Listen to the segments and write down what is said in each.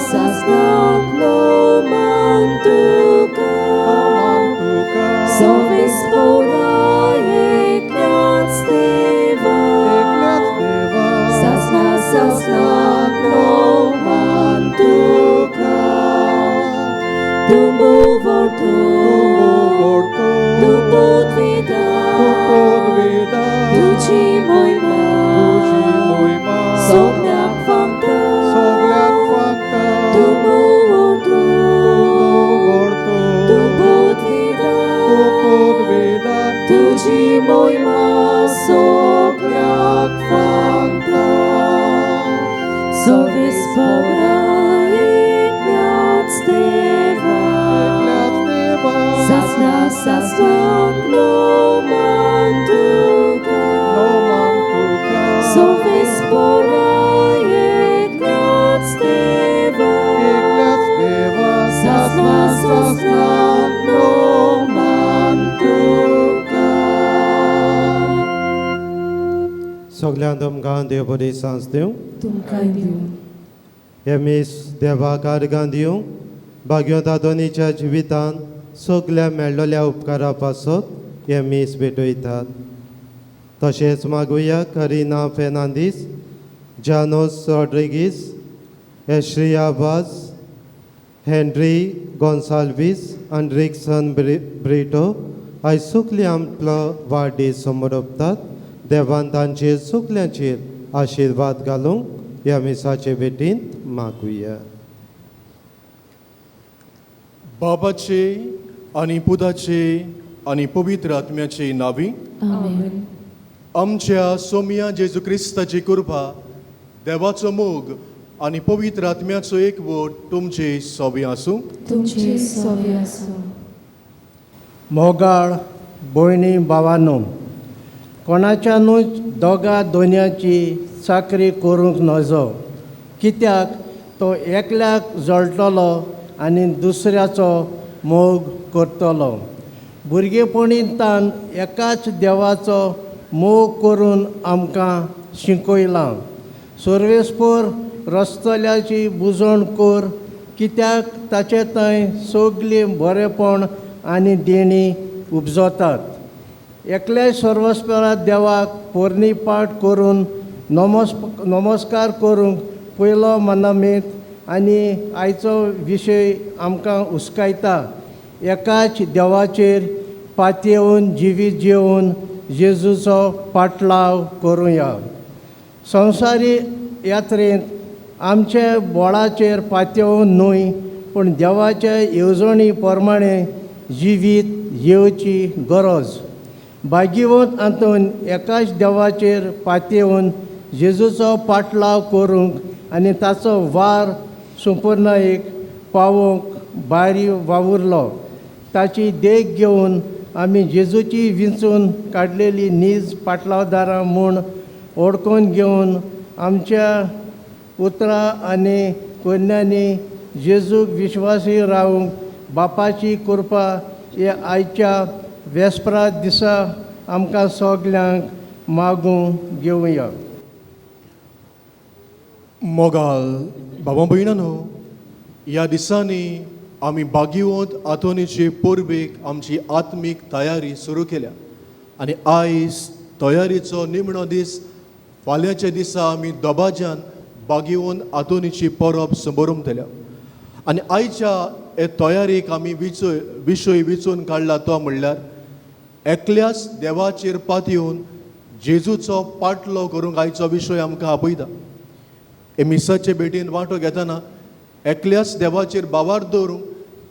Sasnāk no man तुका सोविस्पोरा एकल्याच देवा सासना सासनाक no मान तुका तुंबू व्हरतो तूं पदवीदार तुजी मोहिमा सगल्याक फांकता तुंबू व्हरतो तूं पदवीदार तुजी मोहिमा सगल्याक फांकता सोविस्पोरा एकल्याच देवा सासना सासनाक नो मान तुका सोविस्पोरा एकल्याच देवा सासना सासनाक नो मान तुका. सगळ्यांक तुमकां देव बरी सांज दिवं. तुमकांय दिवं. हे मीस देवाक अर्गां दिवं. भाग्यवंत आदोनीच्या जिवितांत सगल्या मेळ्ळल्या उपकारा पासत हे मीस भेटयतात. तशेंच मागुया करिना फेर्नांदीस, जानोस रॉड्रिगीस, एश्रिया वाज, हेनरी गोन्साल्वीस आनी रिक्सन ब्रिटो आयज सुकली आपलो वाडदीस समर्पतात. देवान तांचेर सुकल्यांचेर आशिर्वाद घालूंक ह्या मिसाचे भेटींत मागुया. बाबाचे आनी पुताचे आनी पवित्र आत्म्याचे नावी आमेन. आमच्या सोमया जेजू क्रिस्ताची कृपा, देवाचो मोग आनी पवित्र आत्म्याचो एकवट तुमचे सोबी आसूं. तुमचे सोबी आसूं. मोगाळ भयणी भावानो, कोणाच्यानूच दोगा दोनयाची चाकरी करूंक नजो, कित्याक तो एकल्याक जळटलो आनी दुसऱ्याचो मोग करतलो. भुरगेपणींतान एकाच देवाचो मोग करून आमकां शिकयलां. सर्वेस्पोर रस्तल्याची बुजवण कर, कित्याक ताचे थंय सगळीं बरेपण आनी देणी उपजतात. एकल्या सर्वस्परा देवाक पोरणी पाठ करून नमस्कार करूंक पयलो मनामेत आनी आयचो विशय आमकां उस्कायता. एकाच देवाचेर पातयेवन जिवीत जेवन जेजूचो पाटलाव करुया. संवसारी यात्रेंत आमचे बोळाचेर पातयेवन न्हय, पूण देवाचे येवजणी प्रमाणे जिवीत येवची गरज. भाग्यवंत आंतोन एकाच देवाचेर पातयेवन जेजूचो पाटलाव करूंक आनी ताचो वार संपूर्णायेक पावोवंक भायर वावुरलो. ताची देख घेवन आमी जेजूची विंचून काडलेली नीज पाटलावदारां म्हूण ओळखून घेवन आमच्या उतरां आनी कोन्यांनी जेजूक विश्वासी रावंक बापाची कृपा हे आयच्या वेस्परा दिसा आमकां सगल्यांक मागूं घेवया. मोगाल बाबा भयणानो, ह्या दिसांनी आमी भाग्यवंत आंतोनीचे परबेक आमची आत्मीक तयारी सुरू केल्या आनी आयज तयारीचो निमणो दीस. फाल्यांच्या दिसा आमी दबाज्यान भाग्यवंत आंतोनीची परब समोरमतल्या आनी आयच्या हे तयारेक आमी विशय विचून काडला तो म्हणल्यार एकल्याच देवाचेर पातयेवन जेजूचो पाटलो करूंक आयचो विशय आमकां आपयता. हे मिसाचे भेटीन वांटो घेतना एकल्याच देवाचेर बावार दवरूंक,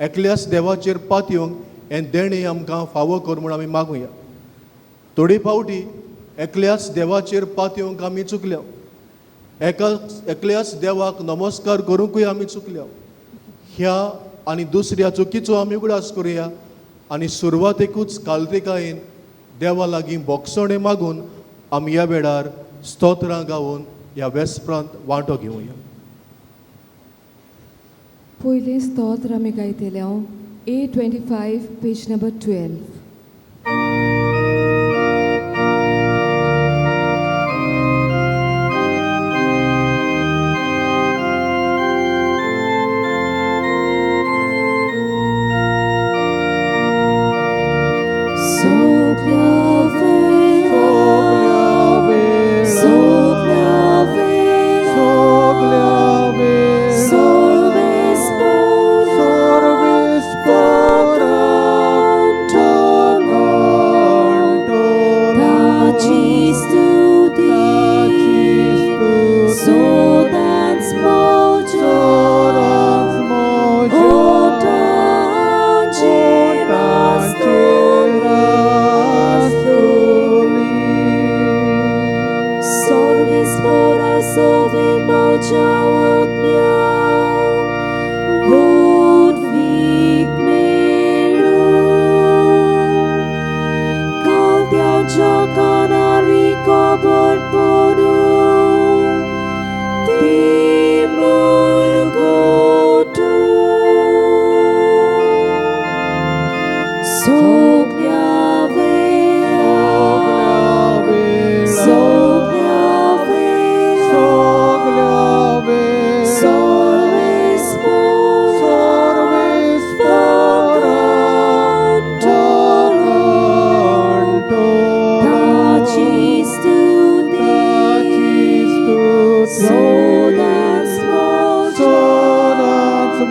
एकल्याच देवाचेर पातयेवंक हें देणें आमकां फावो कर म्हूण आमी मागुया. थोडे फावटी एकल्याच देवाचेर पातयेवंक आमी चुकल्या, एकल्याच देवाक नमस्कार करूंकूय आमी चुकल्या. ह्या आनी दुसऱ्या चुकीचो आमी उगडास करुया आनी सुरवातेकूच कालतेकायेन देवा लागीं बोगसणें मागून आमी ह्या वेळार स्तोत्रां गावन ह्या वेस्प्रांत वांटो घेवया. पयलें स्तोत्र आमी गायतले हांव A25 page number 12.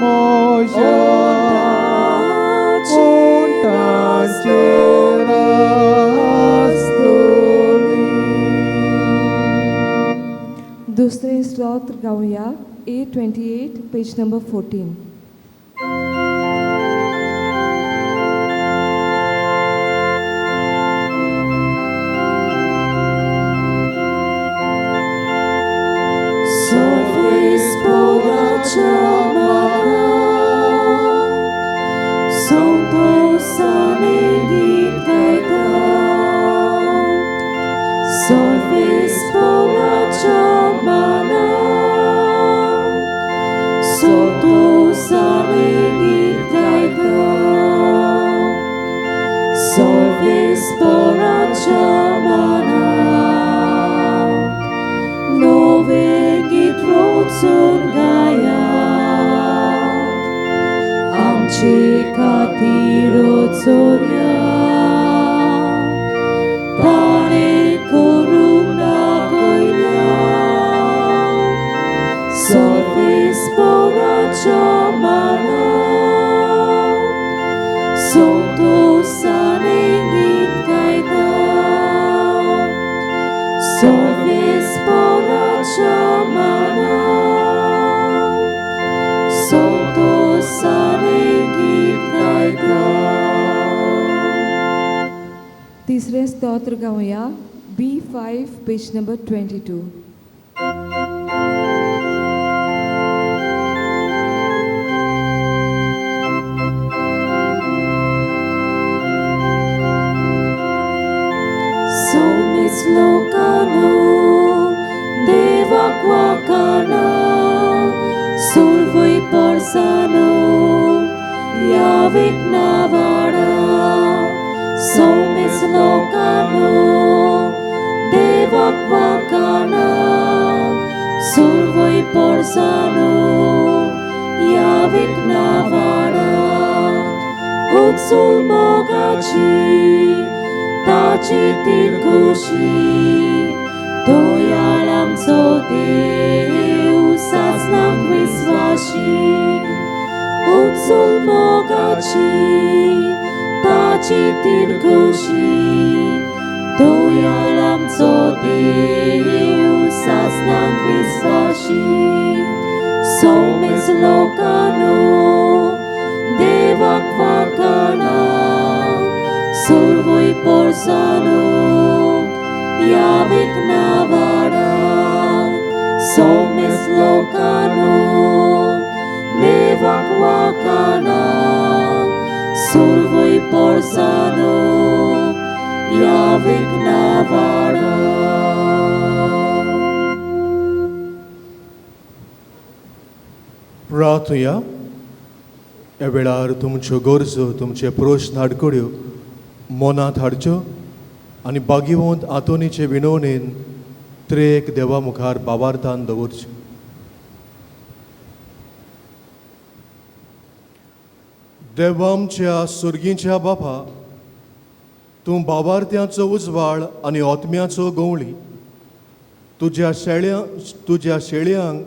म्हज्या ओंठांचेर आसतली. दुसरें स्तोत्र गावया A28, page number 14. तिसरें स्तोत्र गावया B5, page number 22. प्रार्थुया. ह्या वेळार तुमच्यो गरजो, तुमचे प्रस्न हाडकड्यो मनांत हाडच्यो आनी बागीवंत आंतोनीचे विनवणेन त्रेक देवा मुखार बाबार्थान दवरच्यो. देवा आमच्या सुर्गींच्या बापा, तूं बाबार्थ्यांचो उजवाड आनी आत्म्याचो गवळी. तुज्या शेळयांक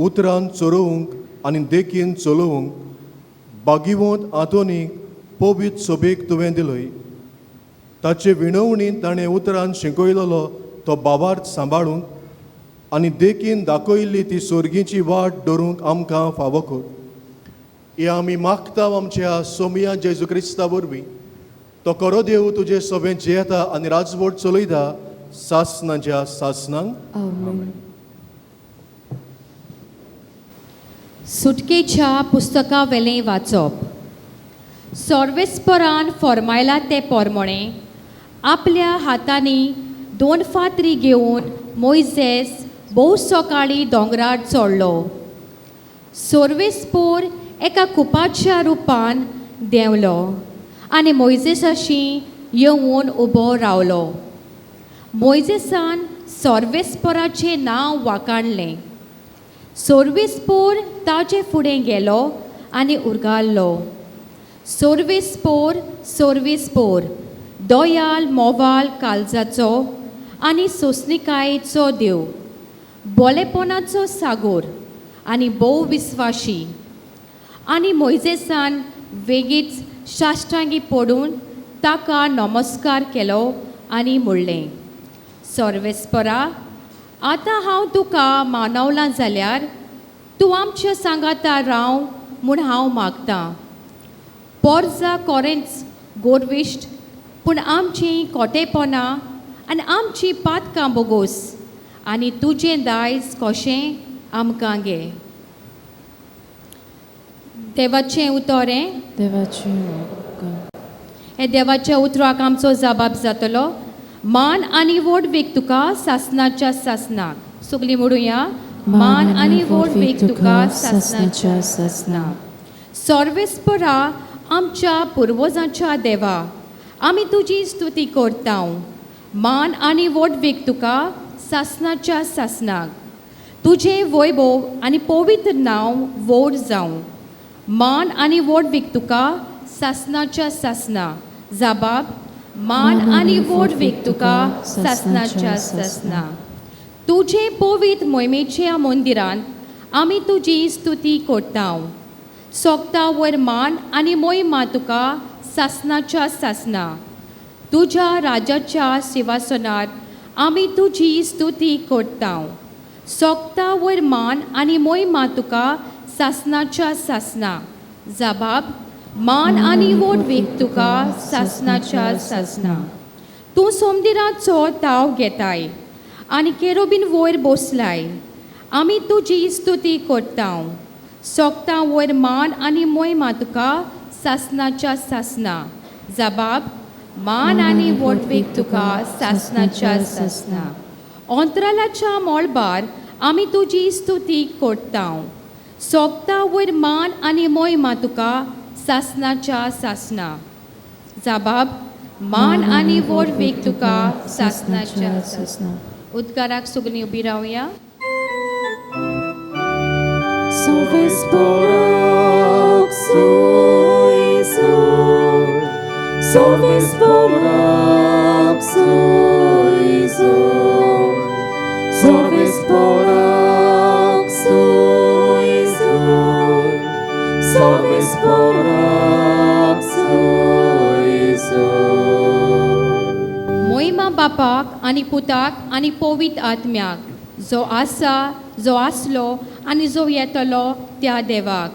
उतरान चरोवंक आनी देखीन चलोवंक बागीवंत आंतोनीक पवित्र सोबेक तुवें दिलय. ताचे विणवणीन ताणें उतरान शिकयलेलो तो बाबार्थ सांबाळूंक आनी देखीन दाखयल्ली ती सोर्गीची वाट धरूंक आमकां फावो कर. हे आमी मागता आमच्या सोमिया जेजू क्रिस्ता वरवीं. तो करो देव तुजे सोबें जियेता आनी राजवट चलयता सासनाच्या सासनांक. आमेन. सुटकेच्या पुस्तका वेलें वाचप. सर्वेस्परान फॉर्मायला ते पोरमोणे आपल्या हातांनी 2 फातरी घेवन मोयजेस भोव सकाळी दोंगरार चडलो. सर्वेस्पोर एका कुपाच्या रुपान देंवलो आनी मोयजेसाशी येवन उबो रावलो. मोयजेसान सर्वेस्पराचें नांव वाकाणलें. सर्वेस्पोर ताजे फुडें गेलो आनी उरगाल्लो. सर्वेस्पोर सर्वेस्पोर दयाल मोवाल कालजाचो आनी सोंसणिकायेचो देव, बोलेपणाचो सागोर आनी भोव विस्वाशी. आनी मोयजेसान वेगीच साश्टांगी पडून ताका नमस्कार केलो आनी म्हणलें, सर्वेस्परा, आतां हांव तुका मानवलां जाल्यार तूं आमच्या सांगाता राव म्हूण हांव मागतां. पोरजा कोरेंच गोरविश्ट पूण आमचीं कोटेपणां आनी आमचीं पातकां बोगोस आनी तुजें दायज कशें आमकां घे. देवाचें उतर हें. देवाचें उपकार. हे देवाच्या उतराक आमचो जबाब जातलो. मान आनी व्हडवीक तुका सासनाच्या सासनाक. सगळीं म्हणुया, मान आनी व्हडवीक तुका सासनाच्या सासनाक. सर्वेस्परा, आमच्या पुर्वजांच्या देवा, आमी तुजी स्तुती करता. मान आनी व्हडवीक तुका सासनाच्या सासनाक. तुजें वैभव आनी पवित्र नांव व्हड जावं. मान आनी व्हडवीक तुका सासनाच्या सासना. जबाब, मान आनी व्हडवीक तुका सासनाच्या सासना. तुजें पवित्र मोहिमेच्या मंदिरांत आमी तुजी स्तुती करता. सोगता वयर मान आनी मोहिमा तुका सासनाच्या सासना. तुज्या राजाच्या शिवासनार आमी तुजी स्तुती करता. सोगता वयर मान आनी मोहिमा तुका सासनाच्या सासना. जबाब, मान आनी व्हडवीक तुका सासनाच्या सासना. तूं सोमदिराचो ताव घेताय आनी केरोबीन वयर बसलाय. आमी तुजी स्तुती करता. सोगता वयर मान आनी मोहिमा तुका सासनाच्या सासना. जबाब, मान आनी व्हडवीक तुका सासनाच्या सासना. अंतरालाच्या मळबार आमी तुजी स्तुती करता. सोगता वयर मान आनी मोहिमा तुका सासनाच्या सासना. जबाब, मान आनी व्हडवीक तुका सासनाच्या सासना. उद्गाराक सगळीं उबी रावया. मोहिमा बापाक आनी पुताक आनी पवित्र आत्म्याक, जो आसा, जो आसलो आनी जो येतलो त्या देवाक.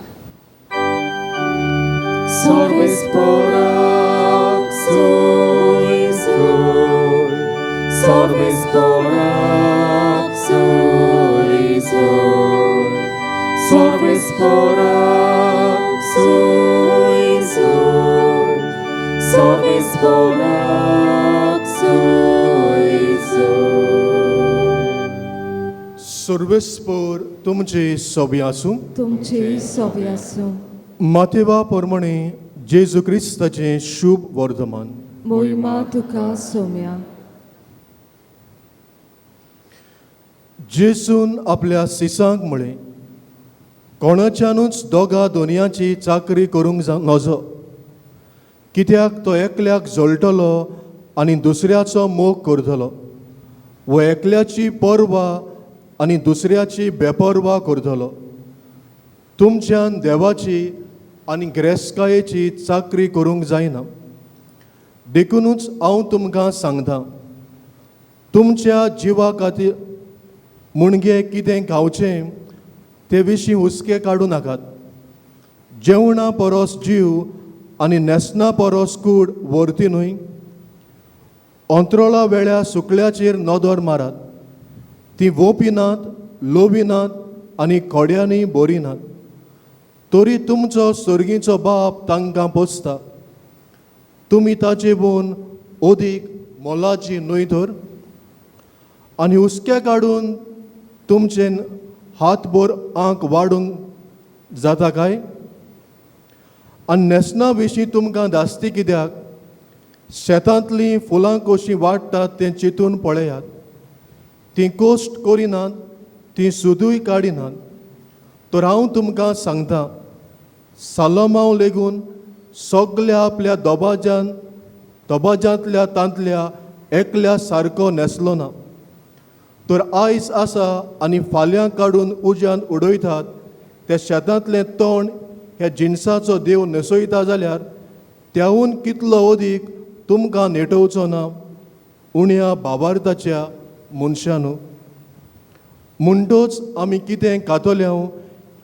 सर्वेस्पर तुमचे सोबी आसूं. तुमचे सोबी आसूं. मातेवा प्रमाणे जेजू क्रिस्ताचें शुभ वर्धमान. मोहिमा तुका सोम्या. जेजून आपल्या सिसांक म्हळें, कोणाच्यानूच दोगा दोनयांची चाकरी करूंक नजो, कित्याक तो एकल्याक जळटलो आनी दुसऱ्याचो मोग करतलो, वो एकल्याची पर्वा आनी दुसऱ्याची बेपर्वा करतलो. तुमच्यान देवाची आनी गिरेस्तकायेची चाकरी करूंक जायना. देखुनूच हांव तुमकां सांगता, तुमच्या जिवा खातीर मुणगे कितें खावचें ते विशीं हुस्के काडूं नाकात. जेवणा परस जीव आनी न्हेसणा परस कूड व्हरती न्हय. अंतरोळा वेळा सुकल्याचेर नदर मारात, ती वोपी नात, लोबी नात आनी खोड्यांनी बरी नात, तरी तुमचो सर्गीचो बाप तांकां पोसता. तुमी ताचे बोन ओदीक मोलाची न्हय तर? आनी हुस्क्या काडून तुमचे हातभर आंक वाडूंक जाता काय? आनी न्हेसणा विशीं तुमकां धास्ती कित्याक? शेतांतलीं फुलां कशीं वाडटात तें चिंतून पळयात. तीं कोश्ट करिनात, तीं सुदूय काडिनात. तर हांव तुमकां सांगता, सालोमांव लेगून सगल्या आपल्या दबाज्यांतल्या तांतल्या एकल्या सारको न्हेसलो ना. तर आयज आसा आनी फाल्यां काडून उज्यान उडयतात ते शेतांतलें तण ह्या जिनसाचो देव न्हेसयता जाल्यार त्याहून कितलो अदीक तुमकां नेटोवचो ना उण्या बाबार्थाच्या मनशानू. म्हणटोच आमी कितें खातल्यांव,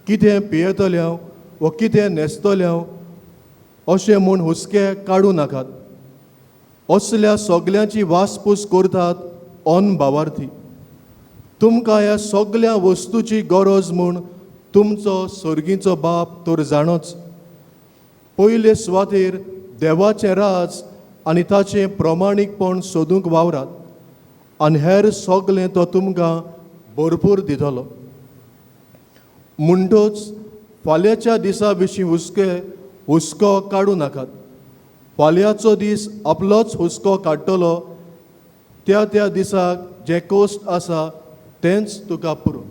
कितें पियेतल्यांव वा कितें न्हेसतल्यांव अशें म्हूण हुस्के काडूं नाकात. असल्या सगल्यांची वासपूस करतात अनभावार्थी. तुमकां ह्या सगल्या वस्तूची गरज म्हूण तुमचो सर्गीचो बाप तर जाणोच. पयले सुवातेर देवाचें राज आनी ताचें प्रमाणीकपण सोदूंक वावरात आनी हेर सगलें तो तुमकां भरपूर दितलो. म्हणटोच फाल्यांच्या दिसा विशीं हुस्को काडूं नाकात. फाल्यांचो दीस आपलोच हुस्को काडटलो. त्या त्या दिसाक जें कोश्ट आसा तेंच तुका पुरो.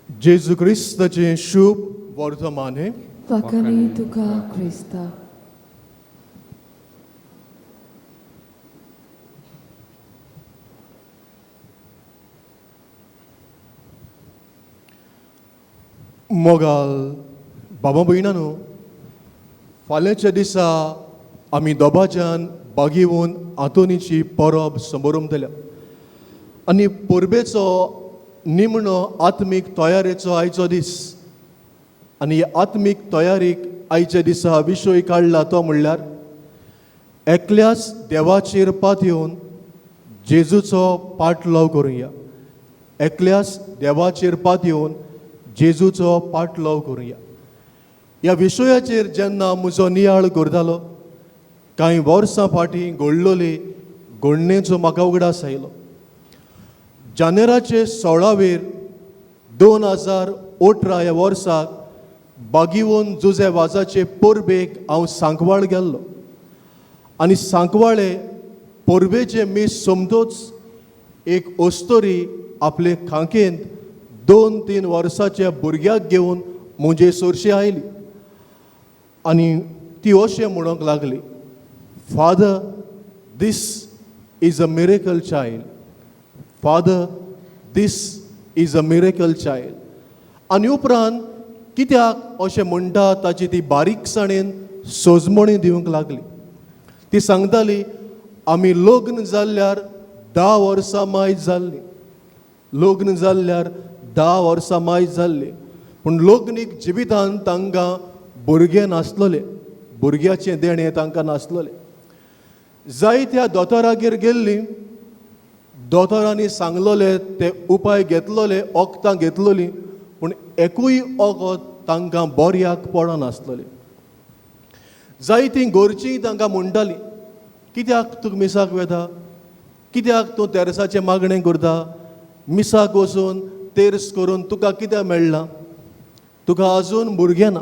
जेजू क्रिस्ताचें शुभ वर्तमान हें. वाखाणी तुका क्रिस्ता. मोगाल बाबा भयणानो, फाल्यांच्या दिसा आमी दोबाज्यान बागेवन आंतोनीची परब समोरमतल्या आनी परबेचो निमणो आत्मीक तयारेचो आयचो दीस. आनी ह्या आत्मीक तयारीक आयच्या दिसा विशय काडला तो म्हणल्यार एकल्याच देवाचेर पातयेवन जेजूचो पाटलाव करुया. एकल्याच देवाचेर पातयेवन जेजूचो पाटलाव करुया. ह्या विशयाचेर जेन्ना म्हजो नियाळ करतालो कांय वर्सां फाटीं घडलोली घडणेचो म्हाका उगडास आयलो. जानेराचे 16वेर 2018 ह्या वर्साक बागीवन जुजे वाजाचे परबेक हांव सांकवाळ गेल्लो आनी सांकवाळे परबेचे मीस सोमतोच एक अस्तोरी आपले खांकेंत 2-3 वर्साच्या भुरग्याक घेवन म्हजे सरशी आयली आनी ती अशें म्हणूंक लागली, father this is a miracle child, father this is a miracle child. आनी उपरांत कित्याक अशें म्हणटा ताची ती बारीकसाणेन सोजमणी दिवंक लागली. ती सांगताली, आमी लग्न जाल्ल्यार 10 वर्सां मायज जाल्लीं, लग्न जाल्ल्यार 10 वर्सां मायज जाल्लीं, पूण लग्नीक जिवितान तांकां भुरगें नासलोलें, भुरग्याचें देणें तांकां नासलोलें. जायत्या दोतोरागेर गेल्लीं, दोतोरांनी सांगलोले ते उपाय घेतलोले, वखदां घेतलोलीं, पूण एकूय वखद तांकां बऱ्याक पडनासलोलें. जायतीं घरचीं तांकां म्हणटालीं, कित्याक तूं मिसाक वेता, कित्याक तूं तेरसाचें मागणें करता, मिसाक वचून तेर्स करून तुका कित्याक मेळ्ळां, तुका आजून भुरगें ना.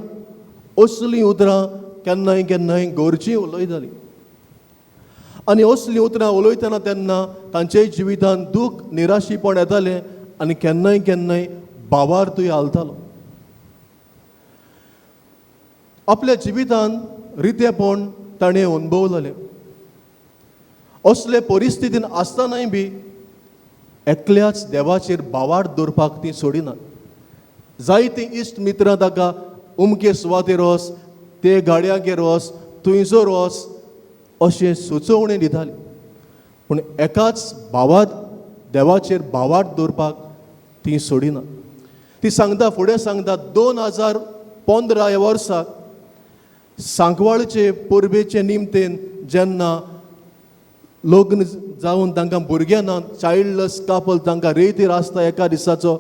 असलीं उतरां केन्नाय केन्नाय घरचीं उलयतालीं आनी असलीं उतरां उलयतना तेन्ना तांचे जिवितांत दूख निराशीपण येतालें आनी केन्नाय केन्नाय भावार्थूय हालतालो. आपल्या जिवितांत रितेपण ताणें अणभवलें. असले परिस्थितीन आसतनाय बी एकल्याच देवाचेर भावार्थ दवरपाक ती सोडिनात. जायतीं इश्ट मित्रां ताका उमके सुवातेर वच, ते गाडयांगेर वच, थंयसर वच अशें सुचोवणी दिताली, पूण एकाच भावार्थ देवाचेर भावार्थ दवरपाक ती सोडिना. ती सांगता, फुडें सांगता, 2015 ह्या वर्साक सांकवाळचे परबेचे निमतेन जेन्ना लग्न जावन तांकां भुरगें ना, चायल्डलेस कापल तांकां रेतीर आसता एका दिसाचो,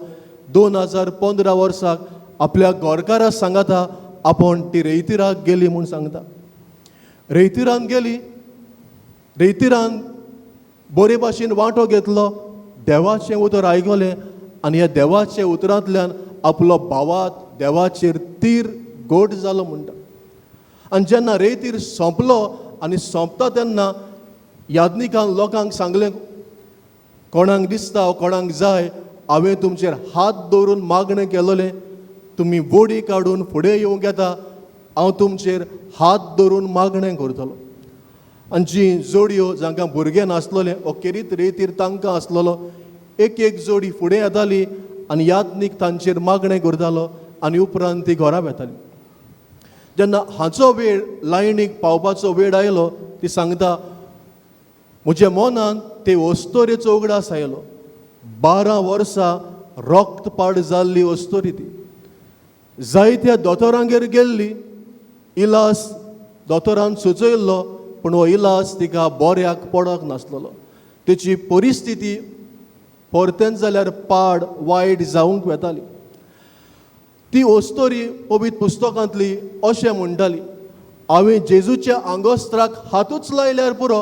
2015 वर्साक आपल्या गोरकारा सांगता आपूण ती रेतीराक गेली म्हूण सांगता. रेतीरान गेली, रेतीरान बरे भाशेन वांटो घेतलो, देवाचें उतर आयकलें आनी ह्या देवाच्या उतरांतल्यान आपलो भावात देवाचेर तीर गोड जालो म्हणटा. आनी जेन्ना रेतीर सोंपलो आनी सोंपता तेन्ना याज्ञिकान लोकांक सांगलें, कोणाक दिसता कोणाक जाय हांवें तुमचेर हात दवरून मागणें केलोलें, तुमी बोडी काडून फुडें येवंक येता, हांव तुमचेर हात दवरून मागणें करतलो. आनी जी जोडयो जांकां भुरगें नासलोलें ओ केरीत रेतीर तांकां आसलेलो, एक एक जोडी फुडें येताली आनी याज्ञीक तांचेर मागणें करतालो आनी उपरांत ती घरा वेताली. जेन्ना हाचो वेळ लायनीक पावपाचो वेळ आयलो, ती सांगता, म्हज्या मनान ते अस्तोरेचो उगडास आयलो. 12 वर्सां रक्तपाड जाल्ली अस्तोरी, ती जायत्या दोतोरांगेर गेल्ली, इलाज दोतोरान सुचयल्लो, पूण हो इलाज तिका बऱ्याक पडक नासलेलो. तेची परिस्थिती परतेंच जाल्यार पाड वायट जावंक वेताली. ती अस्तोरी पवित्र पुस्तकांतली अशें म्हणटाली, हांवें जेजूच्या आंगोस्त्राक हातूच लायल्यार पुरो,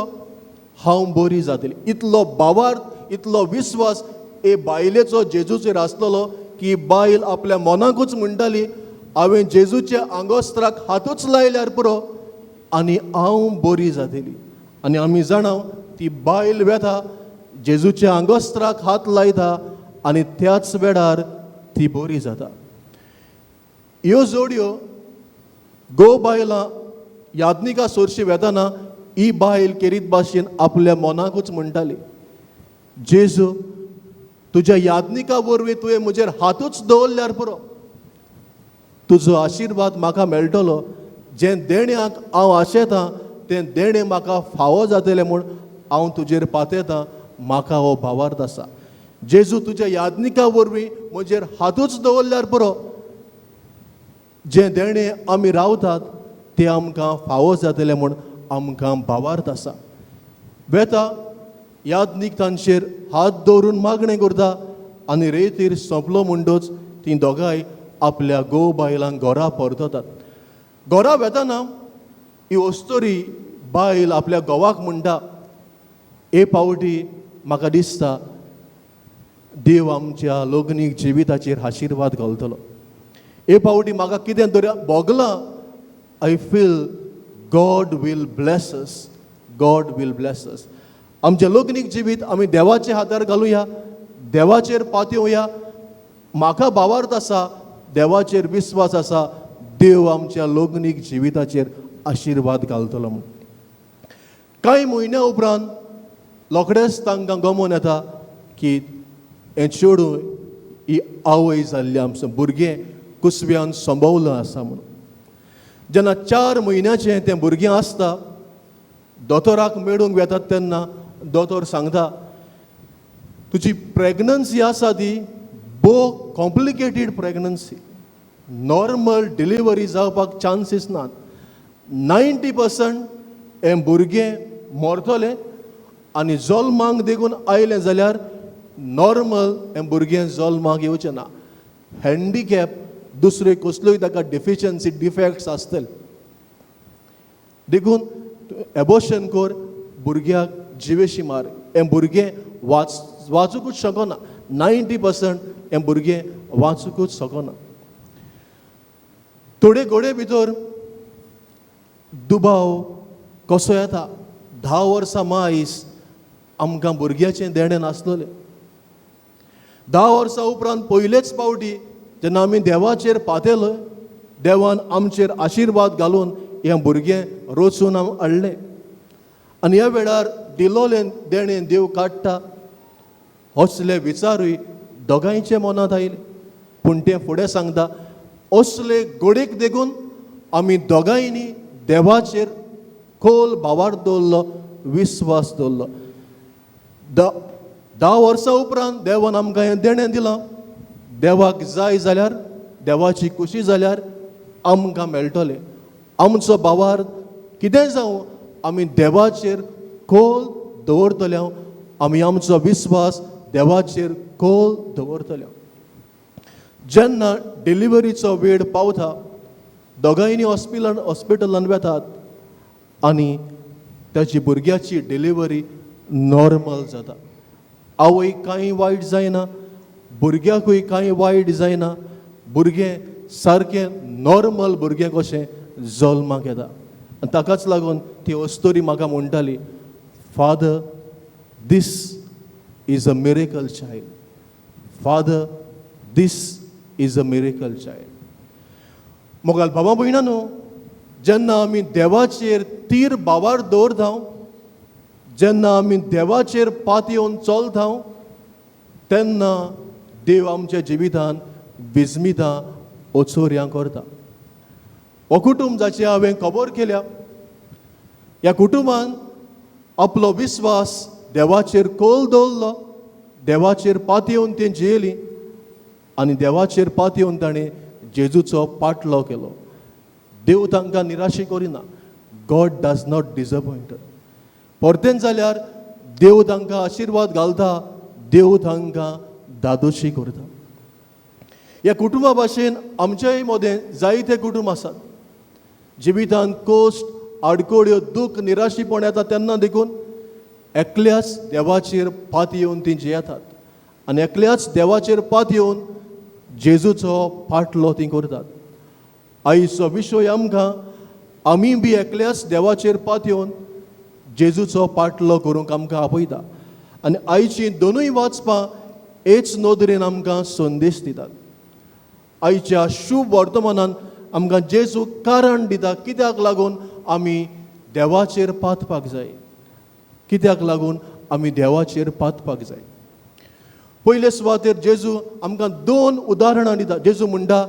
हांव बरी जातली. इतलो भावार्थ, इतलो विस्वास ए बायलेचो जेजूचेर आसलेलो की बायल आपल्या मनाकूच म्हणटाली, हांवें जेजूच्या आंगोस्त्राक हातूच लायल्यार पुरो आनी हांव बरी जातली. आनी आमी जाणा ती बायल वेता, जेजूच्या आंगोस्त्राक हात लायता आनी त्याच वेळार ती बरी जाता. ह्यो जोडयो गो बायलां याज्ञिका सोरशी वेताना ही बायल केरीत भाशेन आपल्या मनाकूच म्हणटाली, जेजू तुज्या याज्ञिका वरवीं तुवें म्हजेर हातूच दवरल्यार पुरो, तुजो आशिर्वाद म्हाका मेळटलो, जें देण्याक हांव आशेतां तें देणें म्हाका फावो जातलें म्हूण हांव तुजेर पातेतां, म्हाका हो भावार्थ आसा. जेजू तुज्या याज्ञिका वरवीं म्हजेर हातूच दवरल्यार पुरो, जें देणें आमी रावतात तें आमकां फावो जातलें म्हूण आमकां भावार्थ आसा. वेता याज्ञीक तांचेर हात दवरून मागणें करता आनी रेतीर सोंपलो म्हणटच तीं दोगांय आपल्या घोव बायलांक घरा परततात. घरा वेताना ही अस्तोरी बायल आपल्या घोवाक म्हणटा, हे पावटी म्हाका दिसता देव आमच्या लग्नीक जिविताचेर आशिर्वाद घालतलो. हे पावटी म्हाका कितें तरी भोगलां, I feel God will bless us, God will bless us. आमचें लग्नीक जिवीत आमी देवाच्या हातार घालुया, देवाचेर पातयेवया. म्हाका भावार्थ आसा, देवाचेर विस्वास आसा, देव आमच्या लग्नीक जिविताचेर आशिर्वाद घालतलो म्हूण. कांय म्हयन्या उपरांत रोखडेंच तांकां गमोन येता की हें चेडूं ही आवय जाल्ली, आमचें भुरगें कुसव्यान संभवलां आसा म्हणून. जेन्ना 4 म्हयन्याचें तें भुरगें आसता, दोतोराक मेळूंक वेतात तेन्ना दोतोर सांगता, तुजी प्रेगनन्सी आसा ती भोव कॉम्प्लिकेटेड प्रेगनन्सी, नॉर्मल डिलिव्हरी जावपाक चान्सीस नात, 90% हें भुरगें मरतलें आनी जल्माक देखून आयलें जाल्यार नॉर्मल हें भुरगें जल्माक येवचें ना, हँडिकॅप दुसरे कसल्योय ताका डिफिशन्सी डिफेक्ट्स आसतले, देखून एबॉर्शन कर, भुरग्याक जिवेशी मार, हें भुरगें वाचूंकूच शकना, 90% हें भुरगें वाचूंकूच शकना. थोडे घोडे भितर दुबाव कसो येता, 10 वर्सां मायस आमकां भुरग्याचें देणें नासलेलें. 10 वर्सां उपरांत पयलेच पावटी जेन्ना आमी देवाचेर पातेले, देवान आमचेर आशिर्वाद घालून हें भुरगें रचून हाडलें आनी ह्या वेळार दिलोलें देणें देव काडटा असले विचारूय दोगांयचे मनांत आयले. पूण तें फुडें सांगता, असले गोडेक देखून आमी दोगांयनी देवाचेर खोल भावार्थ दवरलो, विस्वास दवरलो. 10 वर्सां उपरांत देवान आमकां हें देणें दिलां, देवाक जाय जाल्यार, देवाची खुशी जाल्यार आमकां मेळटलें. आमचो भावार्थ कितें जावं, आमी देवाचेर खोल दवरतले, आमी आमचो विस्वास देवाचेर खोल दवरतले. जेन्ना डिलिव्हरीचो वेळ पावता, दोगांयनी हॉस्पिटलान वेतात आनी ताची भुरग्याची डिलिव्हरी नॉर्मल जाता. आवय कांय वायट जायना, भुरग्याकूय कांय वायट जायना, भुरगें सारकें नॉर्मल भुरगें कशें जल्माक येता. आनी ताकाच लागून ती अस्तोरी म्हाका म्हणटाली, Father this is a miracle child, Father this is a miracle child. मोगाल बाबा भयणा न्हू, जेन्ना आमी देवाचेर तीर भावार दवरता, जेन्ना आमी देवाचेर पातयेवन चलता, तेन्ना देव आमच्या जिवितान विस्मितां ओचोर्यां करता. हो कुटुंब जाची हांवें खबर केल्या, ह्या कुटुंबान आपलो विस्वास देवाचेर खोल दवरलो, देवाचेर पातयेवन तें जियेली आनी देवाचेर पातयेवन ताणें जेजूचो पाटलो केलो. देव तांकां निराशी करिना. God does not disappoint. परतेन जाल्यार देव तांकां आशिर्वाद घालता, देव तांकां दादोशी करता. ह्या कुटुंबा भाशेन आमच्याय मदें जायते कुटुंब आसात. जिवितांत कोश्ट, आडकोड्यो, दूख, निराशीपण येता तेन्ना देखून एकल्याच देवाचेर पातयेवन तीं जियेतात आनी एकल्याच देवाचेर पातयेवन जेजूचो पाटलो तीं करतात. आयचो विशय आमकां आमी बी एकल्याच देवाचेर पातयेवन जेजूचो पाटलो करूंक आमकां आपयता आनी आयचीं दोनूय वाचपां हेच नदरेन आमकां संदेश दितात. आयच्या शुभ वर्तमानान आमकां जेजू कारण दिता कित्याक लागून आमी देवाचेर पातपाक जाय, कित्याक लागून आमी देवाचेर पातपाक जाय. पयले सुवातेर जेजू आमकां दोन उदाहरणां दिता. जेजू म्हणटा,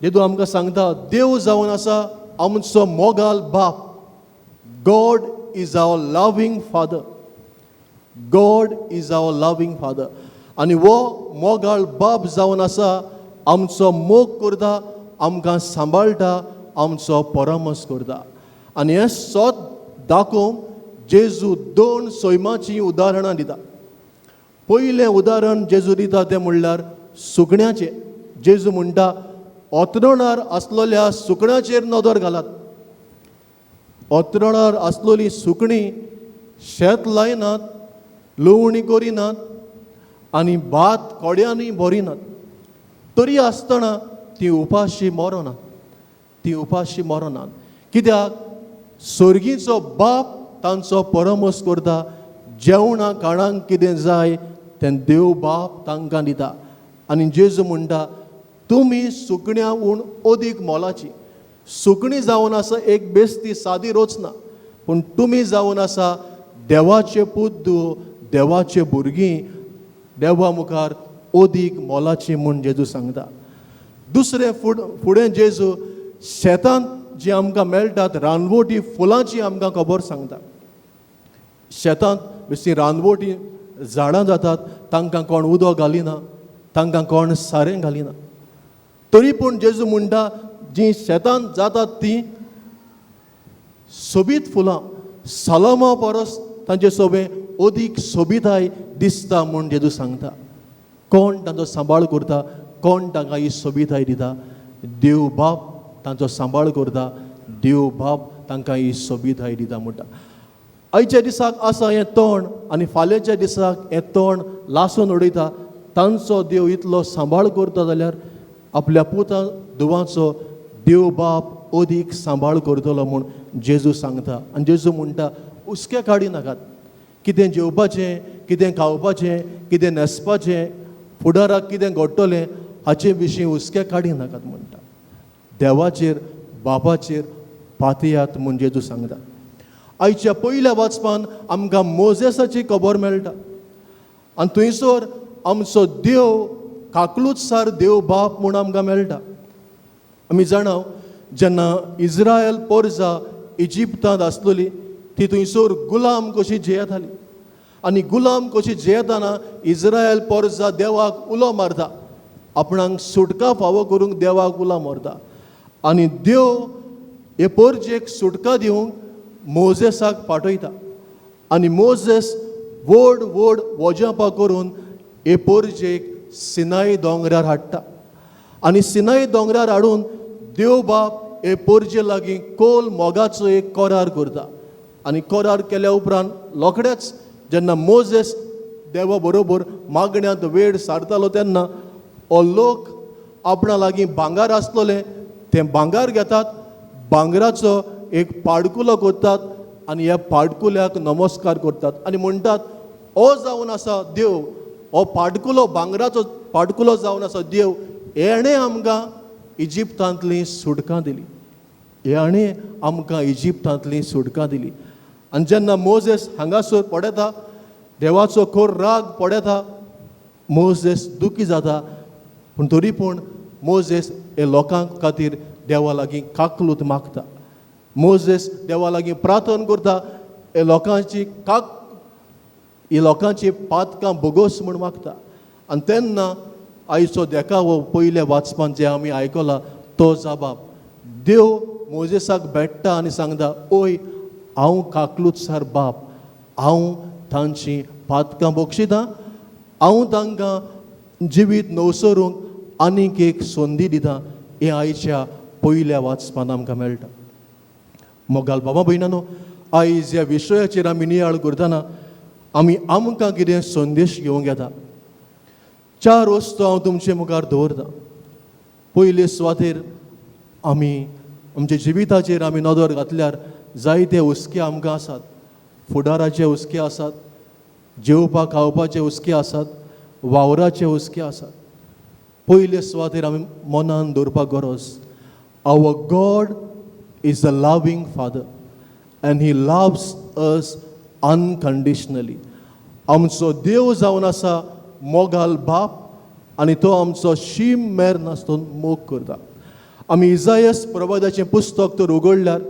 जेजू आमकां सांगता, देव जावन आसा आमचो मोगाल बाप. God is our loving father. God is our loving father. आनी हो मोगाळ बाप जावन आसा आमचो मोग करता, आमकां सांबाळटा, आमचो परामर्श करता. आनी हें सत दाखोवंक जेजू दोन सैमाचीं उदाहरणां दिता. पयलें उदाहरण जेजू दिता तें म्हणल्यार सुकण्याचें. जेजू म्हणटा, ओतरणार आसलेल्या सुकण्याचेर नदर घालात. ओतरणार आसलेली सुकणीं शेत लायनात, लुवणी करिनात आनी भात कोड्यांनी भरिनात, तरी आसतना ती उपाशी मरनात, ती उपाशी मरनात. कित्याक? सर्गीचो बाप तांचो परामर्श करता. जेवणां खाणांक कितें जाय तें देव बाप तांकां दिता. आनी जेजू म्हणटा, तुमी सुकण्या हून अदीक मोलाची. सुकणी जावन आसा एक बेस्ती सादी रचना, पूण तुमी जावन आसा देवाचे पूत, देवाचे भुरगीं, देवा मुखार अदीक मोलाची म्हूण जेजू सांगता. दुसरें फुडें जेजू शेतांत जी आमकां मेळटात रानवटी फुलांची आमकां खबर सांगता. शेतांत बेश्टी रानवटी झाडां जातात, तांकां कोण उदक घालिना, तांकां कोण सारें घालिना, तरी पूण जेजू म्हणटा जीं शेतांत जातात तीं सोबीत फुलां सलोमा परस तांचे सोबें अदीक सोबिताय दिसता म्हूण जेजू सांगता. कोण तांचो सांबाळ करता, कोण तांकां ही सोबिताय दिता? देव बाप तांचो सांबाळ करता, देव बाप तांकां ही सोबिताय दिता म्हणटा. आयच्या दिसाक आसा हें तण आनी फाल्यांच्या दिसाक हें तण लासून उडयता. तांचो देव इतलो सांबाळ करता जाल्यार आपल्या पुता धुवांचो देव बाप अदीक सांबाळ करतलो म्हूण जेजू सांगता. आनी जेजू म्हणटा, हुस्के काडी नाकात, कितें जेवपाचें, कितें खावपाचें, कितें न्हेसपाचें, फुडाराक कितें घडटलें हाचे विशीं हुस्के काडी नाकात म्हणटा. देवाचेर बापाचेर पातयात म्हूण जेजू सांगता. आयच्या पयल्या वाचपान आमकां मोजेसाची खबर मेळटा आनी थंयसर आमचो देव काकलूतसार देव बाप म्हूण आमकां मेळटा. आमी जाणा जेन्ना इज्रायल पोरजा इजिप्तांत आसलेली ती थंयसर गुलाम कशी जियेताली आनी गुलाम कशी जियेतना इज्रायल पोरजा देवाक उलो मारता, आपणाक सुटका फावो करूंक देवाक उलो मारता आनी देव हे पोरजेक सुटका दिवंक मोजेसाक पाठयता आनी मोजेस व्हड व्हड वोजापां करून हे पोरजेक सिनाई दोंगरार हाडटा आनी सिनाई दोंगरार हाडून देव बाप हे पोरजे लागीं कोल मोगाचो एक करार करता आनी करार केल्या उपरांत रोखडेच जेन्ना मोजेस देवा बरोबर मागण्यांत वेळ सारतालो तेन्ना हो लोक आपणा लागीं भांगर आसतलें तें भांगर घेतात, भांगराचो एक पाडकुलो करतात आनी ह्या पाडकुल्याक नमस्कार करतात आनी म्हणटात, हो जावन आसा देव, हो पाडकुलो भांगराचो पाडकुलो जावन आसा देव, हेणें आमकां इजिप्तांतली सुटका दिली, हेणें आमकां इजिप्तांतली सुटका दिली. आनी जेन्ना मोजेस हांगासर पडयता, देवाचो खोर राग पडयता, मोजेस दुखी जाता, पूण तरी पूण मोजेस हे लोकां खातीर देवा लागीं काकलूत मागता. मोजेस देवा लागीं प्रार्थना करता, हे लोकांची काक ही लोकांची पातकां बोगोस म्हूण मागता. आनी तेन्ना आयचो देखावो पयल्या वाचपान जें आमी आयकलां तो जबाब देव मोजेसाक भेट्टा आनी सांगता, ओय हांव काकलूतसार बाप, हांव तांची पातकां बक्षितां, हांव तांकां जिवीत नवसरूंक आनीक एक संदी दिता. हें आयच्या पयल्या वाचपान आमकां मेळटा. मोगाल बाबा भयणानो, आयज ह्या विशयाचेर आमी नियाळ करतना आमी आमकां कितें संदेश घेवंक येता. चार वस्तू हांव तुमचे मुखार दवरतां. पयले सुवातेर आमी आमच्या जिविताचेर आमी नदर घातल्यार जायते हुस्के आमकां आसात. फुडाराचे हुस्के आसात, जेवपाक खावपाचे हुस्के आसात, वावराचे हुस्के आसात. पयले सुवातेर आमी मनान दवरपाक गरज, our God is a loving father and he loves us unconditionally. आमचो देव जावन आसा मोगाल बाप आनी तो आमचो शीम मेर नासतना मोग करता. आमी इजायस प्रवादाचें पुस्तक तर उगडल्यार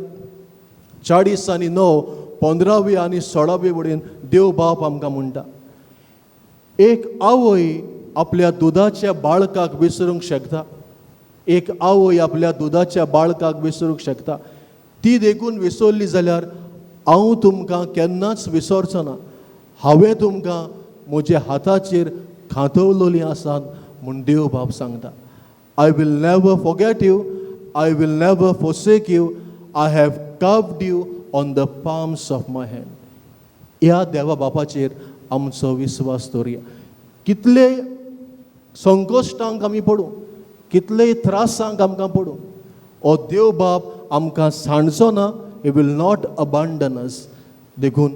40 आनी 9 15वी आनी 16वी वडेन देव बाप आमकां म्हणटा, एक आवय आपल्या दुदाच्या बाळकाक विसरूंक शकता, एक आवय आपल्या दुदाच्या बाळकाक विसरूंक शकता, ती देखून विसरली जाल्यार हांव तुमकां केन्नाच विसरचो ना, हांवें तुमकां म्हज्या हाताचेर खातवलोली आसात म्हूण देव बाप सांगता. I will never forget you, I will never forsake you, I have carved you on the palms of my hand. ह्या देवा बापाचेर आमचो विस्वास दवरुया. कितले संकश्टांक आमी पडूं, कितलेय त्रासांक आमकां पडूं, हो देव बाप आमकां सांडचो ना. He will not abandon us. देखून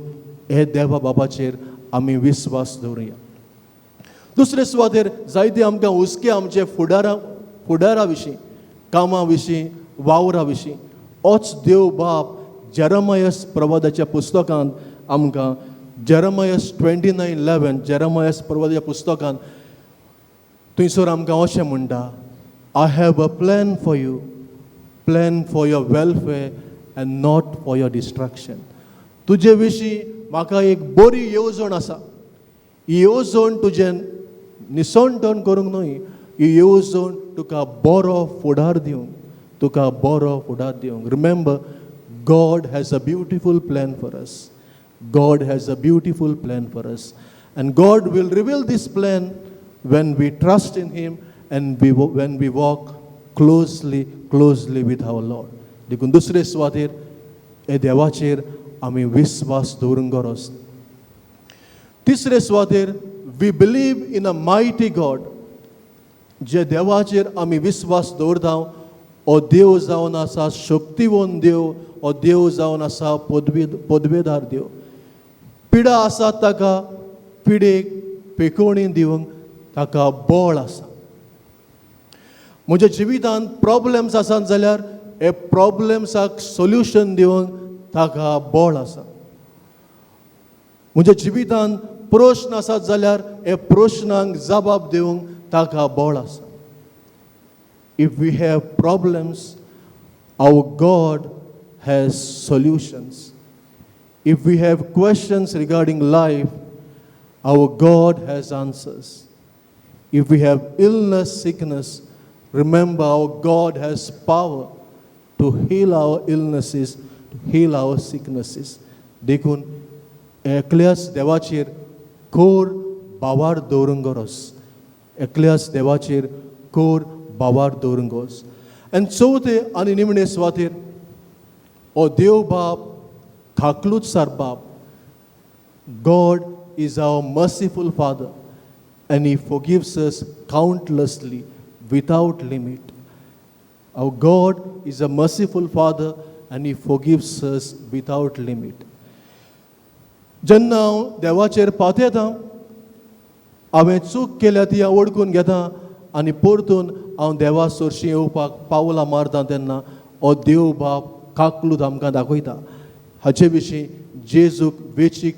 हे देवा बाबाचेर आमी विस्वास दवरुया. दुसरे सुवातेर जायते आमकां हुस्के आमचे फुडारा विशीं, कामा विशीं, वावरा विशीं. होच देव बाप जेरमायस प्रवादाच्या पुस्तकांत आमकां जेरमायस 29:11, जेरमायस प्रवादाच्या पुस्तकांत थंयसर आमकां अशें म्हणटा, I have a plan for you, plan for your welfare and not for your destruction. तुजे विशीं म्हाका एक बरी येवजण आसा. ही येवजण तुजें निसणटण करूंक न्हय, ही येवजण तुका बरो फुडार दिवंक, तुका बरो फुडार दिवंक. Remember, God has a beautiful plan for us. God has a beautiful plan for us. And God will reveal this plan when we trust in Him and when we walk closely, closely with our Lord. देखून दुसरे सुवातेर हे देवाचेर आमी विस्वास दवरूंक गरज. तिसरे सुवातेर we believe in a mighty God. जे देवाचेर आमी विस्वास दवरता हो देव जावन आसा शक्तिवंत देव, हो देव जावन आसा पदवेदार देव. पिडा आसा ताका पिडेक पेकोवणी दिवंक ताका बळ आसा. म्हज्या जिवितांत प्रॉब्लम्स आसात जाल्यार हे प्रॉब्लम्साक सोल्युशन दिवंक ताका बळ आसा. म्हज्या जिवितांत प्रश्न आसात जाल्यार हे प्रश्नांक जबाब दिवंक ताका बळ आसा. If we have problems, our God has solutions. If we have questions regarding life, our God has answers. If we have illness, sickness, remember our God has power to heal our illnesses, to heal our sicknesses. देखून एकल्याच देवाचेर कोर भावार दवरूंक गरज, एकल्याच देवाचेर कोर भावार दवरूंक गरज. आनी चवथे आनी निमणे सुवातेर हो देव बाप खाकलूतसार बाप. God is our merciful Father and He forgives us countlessly without limit. Our God is a merciful Father and He forgives us without limit. जेन्ना हांव देवाचेर पातयेता, हांवें चूक केल्या ती हांव वळखून घेता आनी परतून हांव देवा सरशीं येवपाक पावलां मारता तेन्ना हो देव बाप काकलूत आमकां दाखयता. हाचे विशीं जेजूक वेचीक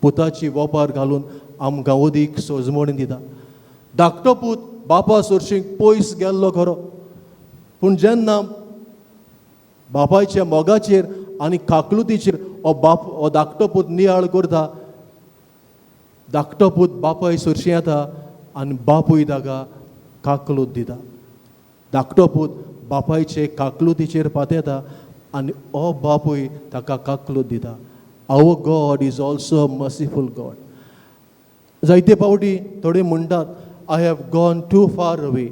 पुताची वोपार घालून आमकां अदीक सोजमणी दिता. धाकटो पूत बापा सरशी पयस गेल्लो खरो, पूण जेन्ना बापायच्या मोगाचेर आनी काकलुतीचेर हो बाप हो धाकटो पूत नियाळ करता, धाकटो पूत बापाय सरशी येता आनी बापूय ताका काकलूत दिता. धाकटो पूत बापायचे काकलुतीचेर पातयेता आनी हो बापूय ताका काकलूत दिता. Our God is also a merciful God. जायते फावटी थोडे म्हणटात, I have gone too far away,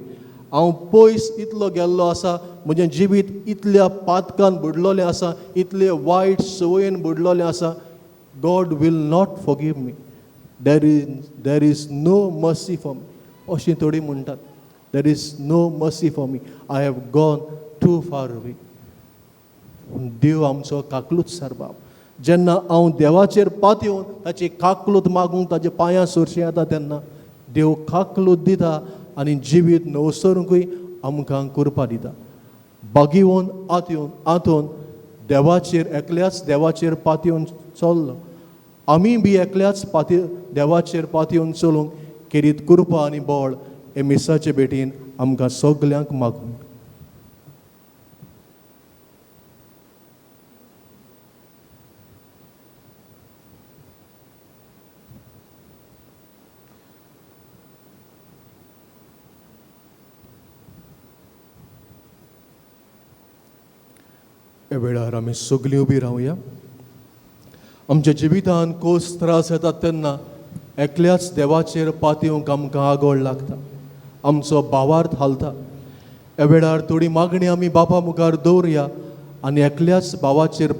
हांव पयस इतलो गेल्लो आसा, म्हजें जिवीत इतल्या पातकान बुडलोलें आसा, इतले वायट संवयेन बुडलोलें आसा, God will not forgive me, there is no mercy for me, अशीं थोडीं म्हणटात. There is no mercy for me, I have gone too far away. पूण देव आमचो काकलूत सारबाब. जेन्ना हांव देवाचेर पातयेवन ताची काकलूत मागूंक ताच्या पांयां सरशी येता तेन्ना देव काकलूत दिता आनी जिवीत नवसरूंकूय आमकां कृपा दिता. बागीवन आतयेवन आंतोन देवाचेर एकल्याच देवाचेर पातयेवन चल्लो. आमी बी एकल्याच देवाचेर पातयेवन चलूंक केरीत कृपा आनी बळ हे मिसाचे भेटीन आमकां सगल्यांक मागूं. ह्या वेळार आमी सगलीं उबी रावया. आमच्या जिवितान कोस त्रास येतात तेन्ना एकल्याच देवाचेर पातयेवंक आमकां आगोळ लागता, आमचो भावार्थ हालता. ह्या वेळार थोडी मागणी आमी बापा मुखार दवरुया आनी एकल्याच भावाचेर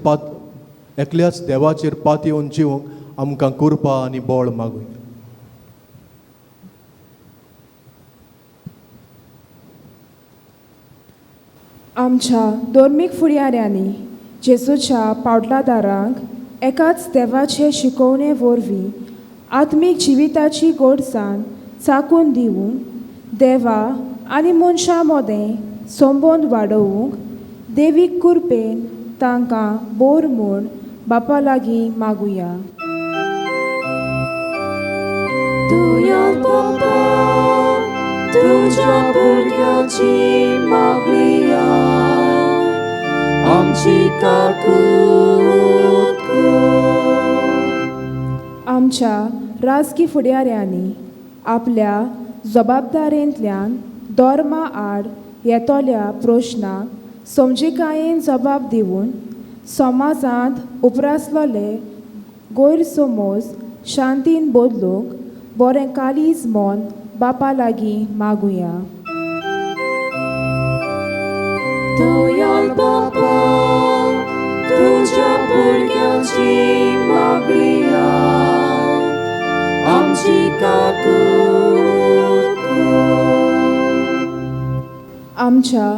एकल्याच देवाचेर पातयेवन जिवंक आमकां कृपा आनी बळ मागुया. आमच्या धर्मीक फुडाऱ्यांनी जेजूच्या पावटलादारांक एकाच देवाचे शिकोवणे वरवीं आत्मीक जिविताची गोडसाण चाकून दिवंक, देवा आनी मनशां मदें संबंद वाडोवंक देवीक कृपेन तांकां बोर म्हूण बापा लागीं मागुया. तुया बापा तुज्या भुरग्याची मागणिया आमची काकूत कर. आमच्या राजकी फुडाऱ्यांनी आपल्या जबाबदारेंतल्यान धर्मा आड येतल्या प्रश्नाक समजिकायेन जबाब दिवन समाजांत उप्रासलेले गैरसमज शांतीन बदलूंक बरें कालीज मन बापा लागीं मागुया. दयाळ बापा तुज्या भुरग्याची मागणिया आमची काकूत कर. आमच्या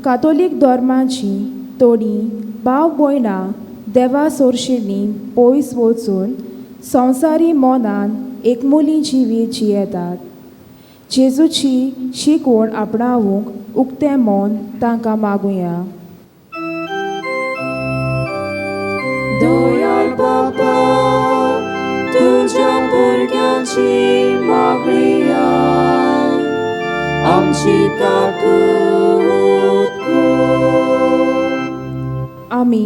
कातोलीक धर्माची थोडीं भाव भयणां देवा सोरशिल्लीं पयस वचून संवसारी मनान एकमुली जिवीत जियेतात. जेजूची शिकवण आपणावूंक उक्तें मन तांकां मागुया. दयाळ बापा तुज्या भुरग्याची मागणिया आमची काकूत कर. आमी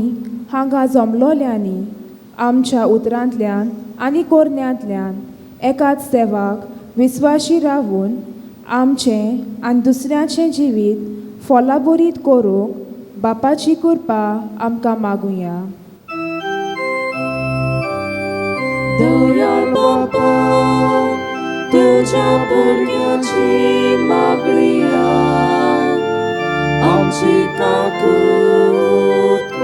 हांगा जमलोल्यांनी आमच्या उतरांतल्यान आनी कोरण्यांतल्यान एकाच देवाक विस्वाशी रावून आमचें आनी दुसऱ्याचें जिवीत फोलाबरीत करूंक बापाची कृपा आमकां मागुया. दयाळ बापा तुज्या भुरग्याची मागणिया आमची काकूत कर.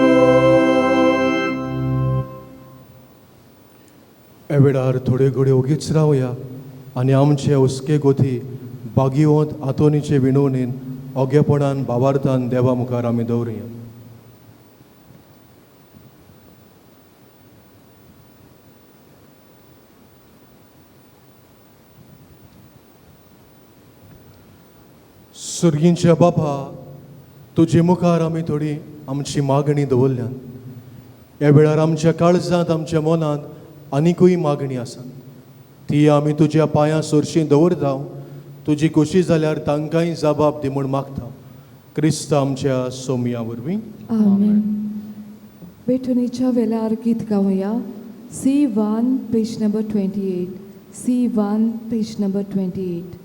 ह्या वेळार थोडे घडये ओगीच रावया आनी आमचे हुस्के गोती बागिवंत आंतोनीचे विणवणेन ओगेपणान भावार्थान देवा मुखार आमी दवरुया. सुर्गींच्या बापा तुजे मुखार आमी थोडी आमची मागणी दवरल्यान. ह्या वेळार आमच्या काळजांत आमच्या मनांत आनिकूय मागणी आसा, ती आमी तुज्या पांयां सरशी दवरता. तुजी खोशी जाल्यार तांकांय जबाब दी म्हूण मागता क्रिस्त आमच्या सोमया वरवीं. आमेन. बेठणीच्या वेळार गीत गावया. C1 page number 28. C1 page number 28.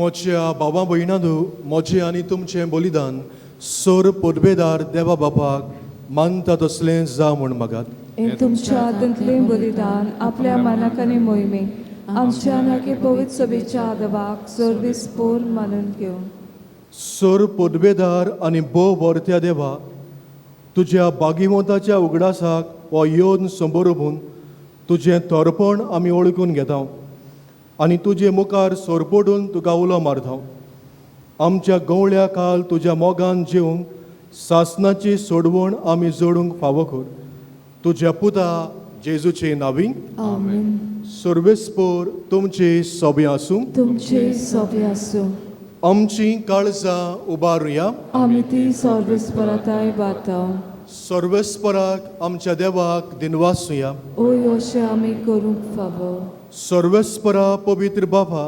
म्हज्या बाबा भयणांनो, म्हजें आनी तुमचें बलिदान सोर पोदबेदार देवा बापाक मानता तसलें जावं म्हूण मागात. तुमच्या हातांतलें बलिदान आपल्या मनाक आनी मोहिमेक आमच्या नाके पवित्र सभेच्या आदवाक सर्वीस पोर मानून घेवन. सोर पोदबेदार आनी भोव वर्त्या देवा, तुज्या बागिवंताच्या उगडासाक हो येवन संबोरोबून तुजें तोरपण आमी वळखून घेता आनी तुजे मुखार सोरपोडून तुका उलो मारता. आमच्या गवळ्या काल तुज्या मोगान जेवंक सासनाची सोडवण आमी जोडूंक फावो कर. तुज्या पुता जेजूचे नावी. आमेन. सर्वेस्पोर तुमचे सोबे आसूं. तुमचे सोबे आसूं. आमची काळजां उबारुया. आमी ती सर्वेस्पराताय बाता. सर्वेस्पराक आमच्या देवाक दिनवासुया. ओय अशें आमी करूंक फावो. सर्वेस्परा पवित्र बाबा,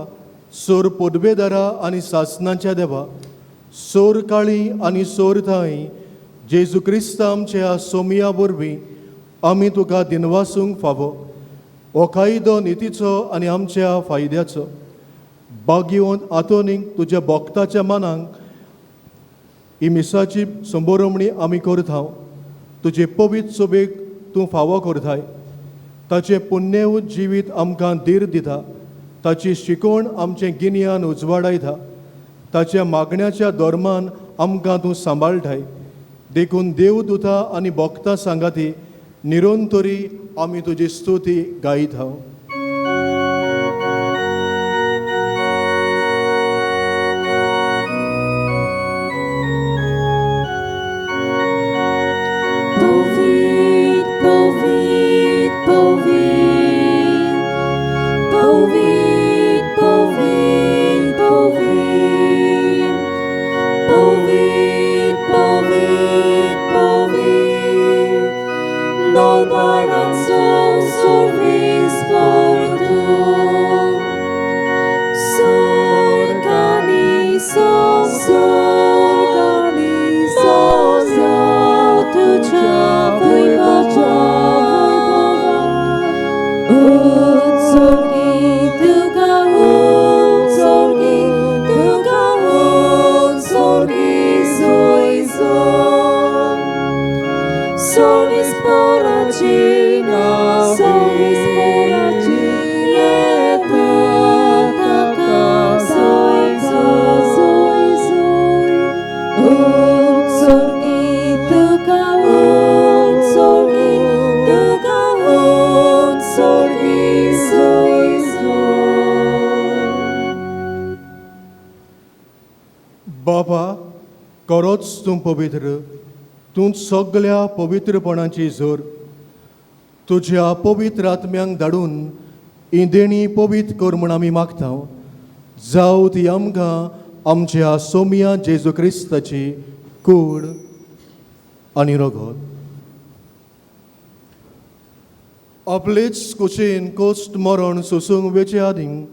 सोर पोदबेदारा आनी सासनाच्या देवा, सोर काळी आनी सोर थांय जेजू क्रिस्त आमच्या सोमया वरवीं आमी तुका दिनवासूंक फावो. हो कायदो नितीचो आनी आमच्या फायद्याचो. बागिवंत आतोनीक तुज्या भक्ताच्या मनाक ही मिसाची संबोरमणी आमी करता. तुजे पवित्र सोबेक तूं फावो करताय. ताचें पुण्यव जिवीत आमकां धीर दिता. ताची शिकवण आमचें गिन्यान उजवाडायता. ताच्या मागण्याच्या धर्मान आमकां तूं सांबाळटाय. देखून देवदूता आनी भक्तां सांगाती निरंतरी आमी तुजी स्तुती गायत हांव. बाबा, खरोच तूं पवित्र, तूं सगळ्या पवित्रपणाची जोर. तुज्या पवित्र आत्म्यांक धाडून ही देणी पवित्र कर म्हूण आमी मागता. जावं ती आमकां आमच्या सोम्या जेजू क्रिस्ताची कूड आनी रगत. आपलेच कुशीन कोश्ट मरण सोसूंक वेचे आदीं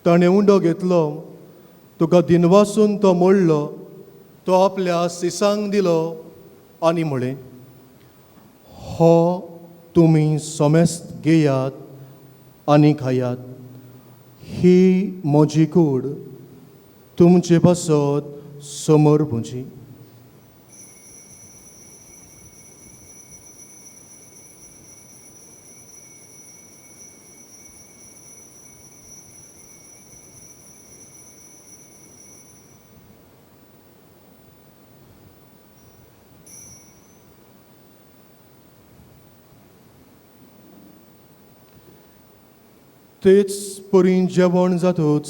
ताणें उंडो घेतलो, तुका दिनवासून तो मोडलो, तो आपल्या सिसांक दिलो आनी म्हळें, हो तुमी समेस्त घेयात आनी खायात, ही म्हजी कूड तुमचे पासत समोर म्हजी. तेच परी जेवण जातूच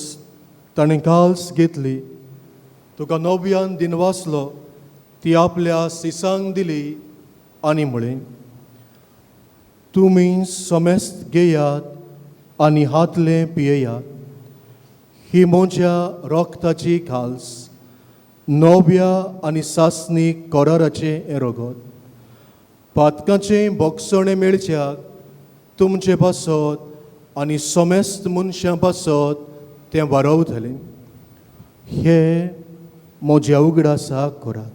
ताणें काल्स घेतली, तुका नव्यान दिनवासलो, ती आपल्या सिसांक दिली आनी म्हळें, तुमी समेस्त घेयात आनी हातलें पियेयात, ही म्हज्या रोगताची काल्स, नव्या आनी सासणी कराराचें हें रगत, पातकाचें बोगसणें मेळच्याक तुमचे पासत आनी समेस्त मनशां पासत तें वारवतलें. हे म्हज्या उगडासाक करात.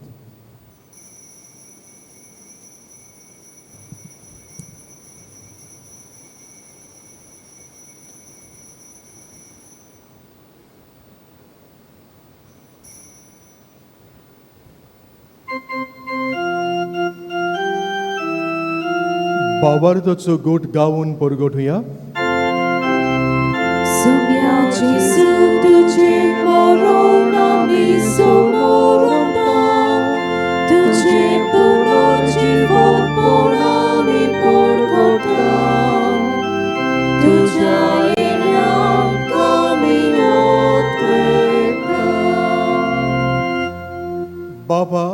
बाबार्थाचो गोट गावन परगटुया. Sumia Jesu तुझे मरण आमी समोरता, तुझे पुनर्जीवनपण आमी परगटा, तुझ्या येण्याक आमी ओतता. बाबा,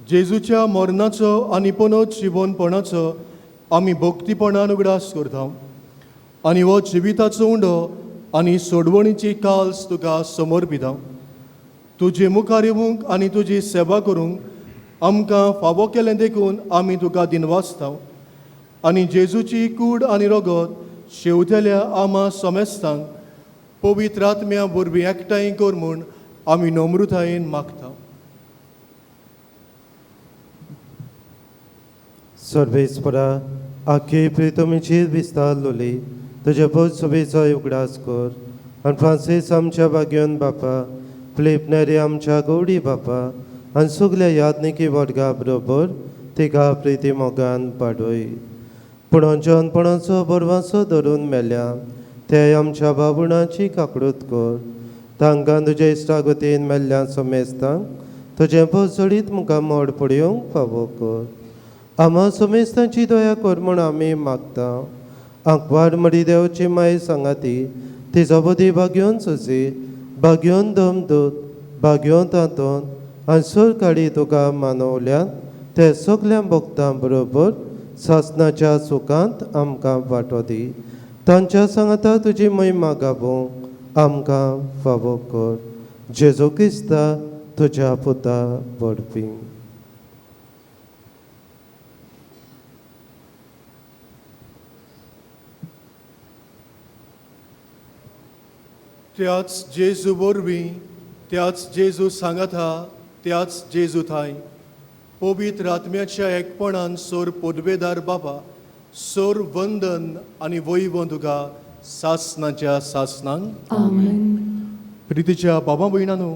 जेजूच्या मरणाचो आनी पुनर्जीवनपणाचो आमी भक्तीपणान उगडास करता आनी हो जिविताचो उंडो आनी सोडवणीची काल्स तुका समर्पिता. तुजे मुखार येवंक आनी तुजी सेवा करूंक आमकां फावो केलें देखून आमी तुका दिनवासता आनी जेजूची कूड आनी रगत शेवतेल्या आमा समेस्तांक पवित्र आत्म्या वरवीं एकठांय कर म्हूण आमी नम्रतायेन मागता. सर्वेस्परा, आखे प्रितमीचेर विस्तारलोली तुजे बोध सभेचो उगडास कर आनी फ्रांसीस आमच्या भाग्योन बापा, फिलीप नेरी आमच्या गौडी बापा आनी सगल्या यादनिकी वर्गा बरोबर तिका प्रिती मोगान पाडय. पूण जनपणाचो बरवाचो धरून मेल्या ते आमच्या बाबुणाची काकडूत कर. तांकां तुज्या इश्टागतीन मेल्ल्या समेस्तांक तुजें पोसडीत मुखार मोड पडयोवंक फावो कर. आमा समेस्तांची दया कर म्हूण आमी मागता. आंकवार मडी देवची माय सांगाती ती जबोदी भाग्योन सुजी, भाग्योन दमदूत, भाग्योन तातोन आनी सरकाडी तुका मानवल्यात ते सगल्या भक्तां बरोबर सासनाच्या सुखांत आमकां वांटो दी. तांच्या सांगाता तुजी महिमा गाबोवंक आमकां फावो कर. जेजू क्रिस्ता तुज्या पुता वरवीं. त्याच जेजू वरवीं, त्याच जेजू सांगाता, त्याच जेजू थांय पवित्र आत्म्याच्या एकपणान सोर पदवेदार बाबा, सोर वंदन आनी वैवंत तुका सासनाच्या सासनांक. आमेन. प्रितीच्या बाबा भयणानो,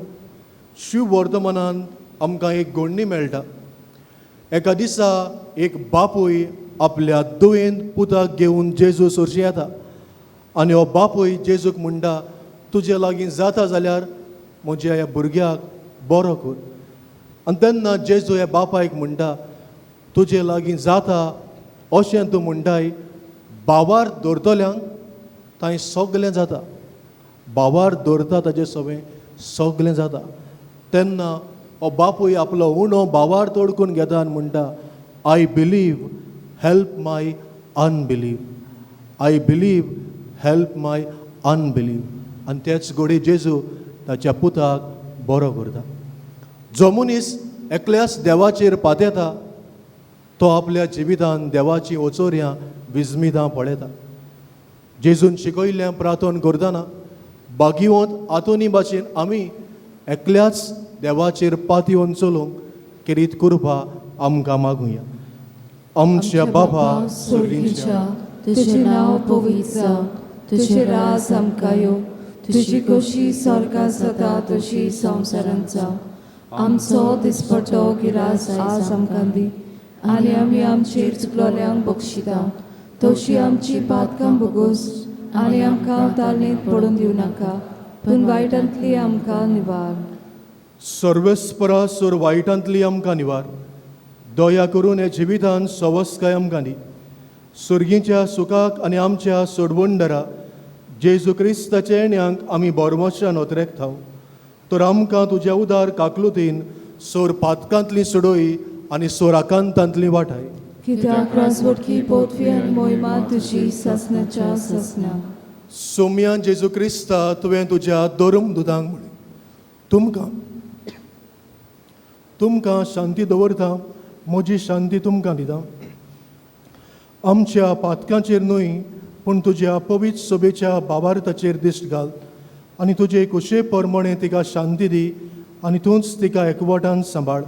शिव वर्तमानान आमकां एक गोडणी मेळटा. एका दिसा एक बापूय आपल्या दुयेंत पुताक घेवन जेजू सोरशी येता आनी हो बापूय जेजूक म्हणटा, तुजे लागीं जाता जाल्यार म्हज्या ह्या भुरग्याक बरो कर. आनी तेन्ना जेजू ह्या बापायक म्हणटा, तुजे लागीं जाता अशें तूं म्हणटाय, बावार दवरतल्यांक तांय सगलें जाता, बावार दवरता ताजें सगळें सगलें जाता. तेन्ना हो बापूय आपलो उणो बावार तोडकून घेता आनी म्हणटा, I believe, help my unbelief. I believe, help my unbelief. आनी तेच घडये जेजू ताच्या पुताक बरो करता. जो मनीस एकल्याच देवाचेर पातेता तो आपल्या जिवितान देवाची ओचोर्यां विजमितां पळयता. जेजून शिकयल्लें प्रार्थन करतना बागिवंत आतोनी भाशेन आमी एकल्याच देवाचेर पातयेवन चलूंक केरीत कृपा आमकां मागुया. आमच्या बाबा स्वर्गीच्या, तुजें नांव पवित्र जावं, तुजें राज आमकां येवं, तुजी खोशी स्वर्गांत जाता तशी संवसारांत जावं. आमचो दिसपट्टो गिरास आज आमकां दी आनी आमी आमचेर चुकलोल्यांक बक्षिता तशी आमची पातकां भोगोस आनी आमकां तालनेत पडून दिवं नाका, पूण वायटांतली आमकां निवार. सर्वेस्परा सोर वायटांतली आमकां निवार. दया करून ह्या जिवितान सवस्काय आमकां दी. सुर्गीच्या सुखाक आनी आमच्या सोडवणदारा जेजू क्रिस्ताच्या येण्यांक आमी बोरमोशान ओतरेकता. तर आमकां तुज्या उदार काकलुतीन सोर पातकांतली सोडय आनी सोर आकांतांतली वाटाय. कित्याक रासवटकी पोतवी आनी मोहिमा तुजी सासणाच्या सासणा. सोम्या जेजू क्रिस्ता, तुवें तुज्या दोरम दुदांक म्हळें, तुमकां तुमकां शांती दवरता, म्हजी शांती तुमकां दिता. आमच्या पातकांचेर न्हय पूण तुज्या पवित्र सभेच्या बाबार्थाचेर दिश्ट घाल आनी तुजे कुशे परमणे तिका शांती दी आनी तूंच तिका एकवटान सांबाळ,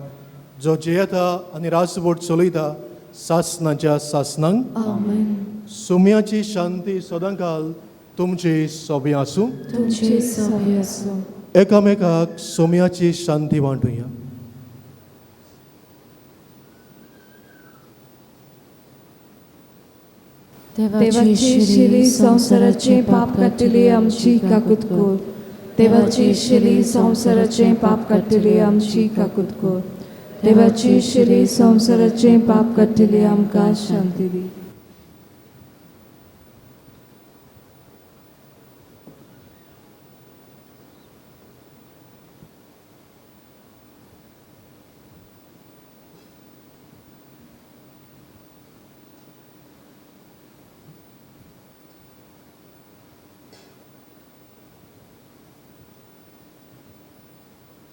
जो जियेता आनी राजवट चलयता सासणाच्या सासणांक. आमेन. सोम्याची शांती सदांकाल तुमचे सोबे आसूं. तुमचे सोबे आसूं. एकामेकाक सोम्याची शांती वांटुया. देवाची शिली संवसाराचें पाप काडटली आमची काकूत कर. देवाची शिली संवसाराचें पाप काडटली आमची काकूत कर. देवाची शिली संवसाराचें पाप काडटली आमकां शांती दी.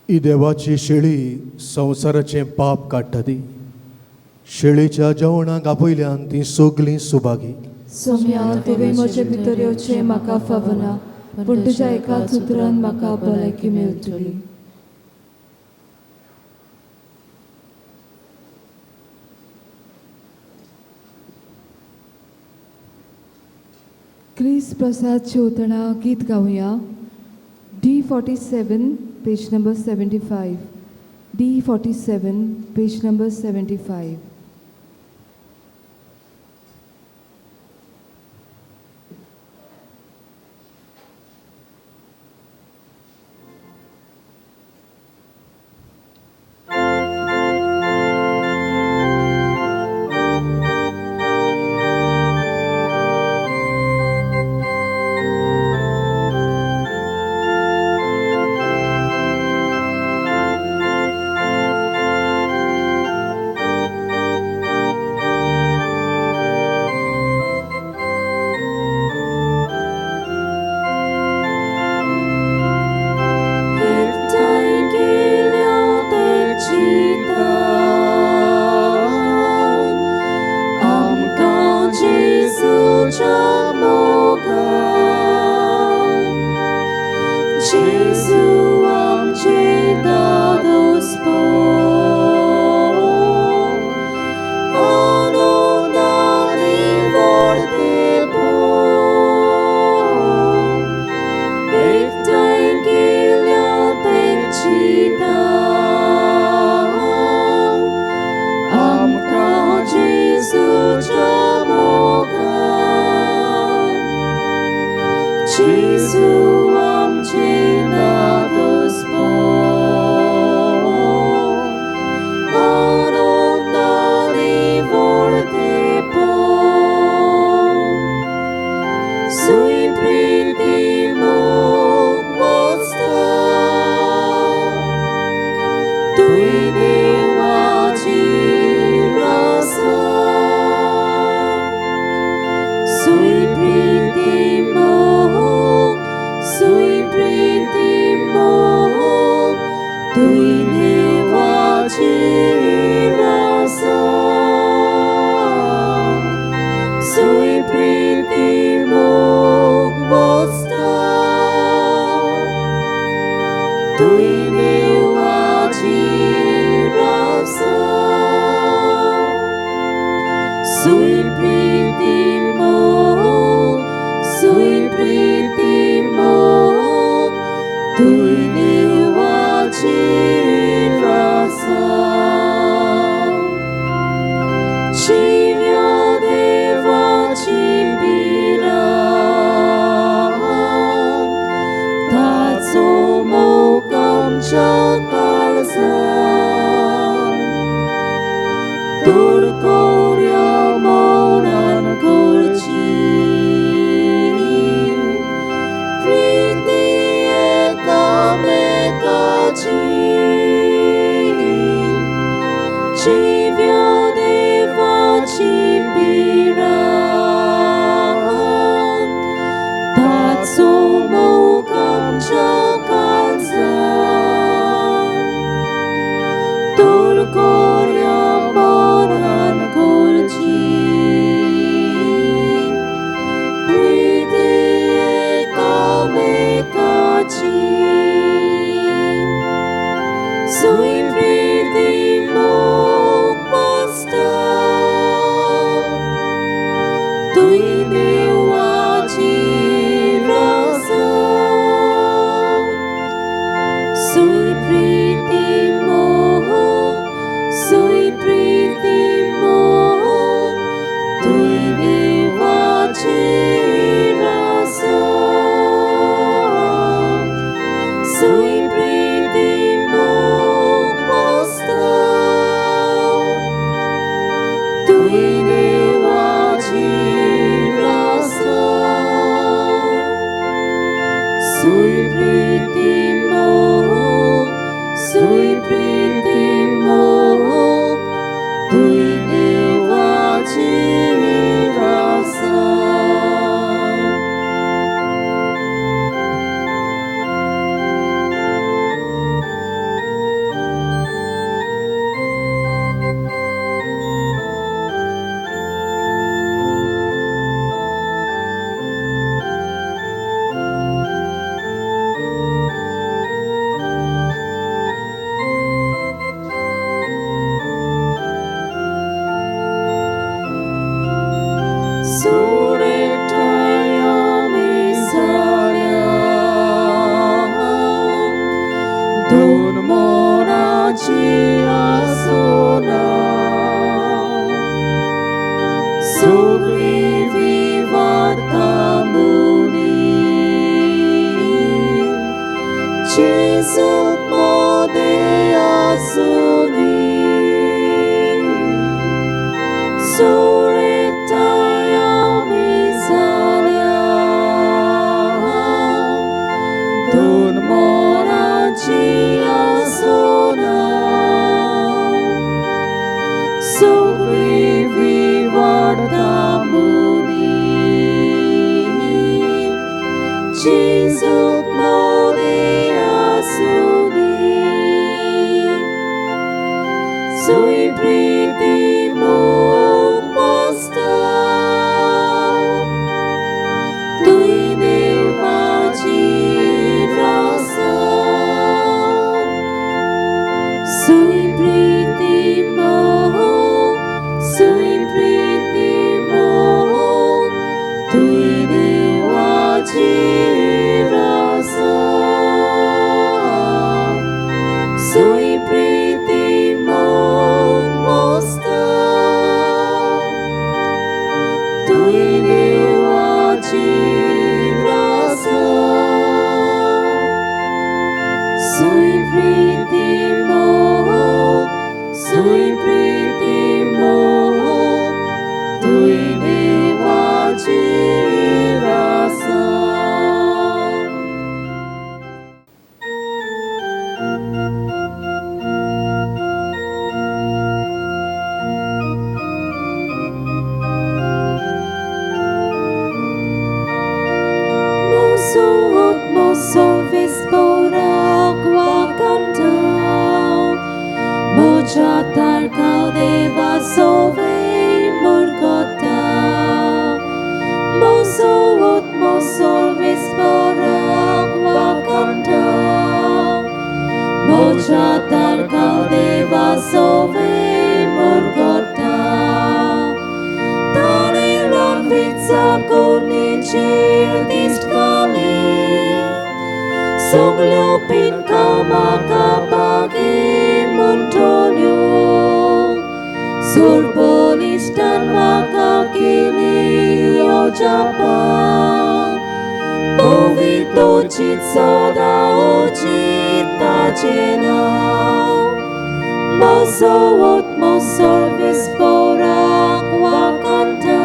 ही देवाची शेळी संवसाराचें पाप काडटा ती. शेळीच्या जेवणाक आपयल्यान ती सगलीं सुभागी. सोम्या, तुवें म्हजे भितर येवचें म्हाका फावना, पूण तुज्या एकाच उतरान म्हाका भलायकी मेळटली. क्रिस्त प्रसाद जेवतना गीत गावया. D47, page number 75. D47, page number 75. Preeti मोग बसता तुय देवाची रासा सुय प्रीती मोग सुय प्रीती मोग तुय देवाची रासा जिव्या देवाची पिरान ताचो मोग आमच्या काळजान दूर कोऱ्या मौनान करची प्रीती एकामेकाची जिव्या देवाची पिरान ताचो मोग आमच्या काळजान दूर कोऱ्या मनान करची प्रीती एकामेकाची सुय प्रीती मोग बसता तुय देवाची रासा सुय प्रीती मोग सुय प्रीती मोग तुय देवाची रासा सुय प्रीती मोग बसता तुय देवाची रासा सुय प्रीती मोग सुय प्रीती मोग तुय देवाची रासा. दोन मोराची आसोना सगळी विवार्ता मुनी जेजूक मोदे आसुनी सुरेताय आमी जाल्या दोन मोराची आसोना सगळी विवार्ता मुनी जेजूक मोदे आसुनी सुय प्रीती मोग बसता तुय देवाची रासा सुय प्रीती मोग सुय प्रीती मोग तुय देवाची रासा सुय प्रीती मोग बसता तुय देवाची रासा सुय प्रीती मोग सुय प्रीती मोग तुय देवाची रासा. Mozo ot mozo vespora qua canta. कोणीचेर दिश्ट घाली सगल्यो पिनका म्हाका बागी म्हणटल्यो सुरबोलिश्टान म्हाका केली अजापां पवितोचीत सदां उचीत ताचें नांव म्हजो आत्मो सर्वेस्पोराक वाखाणटा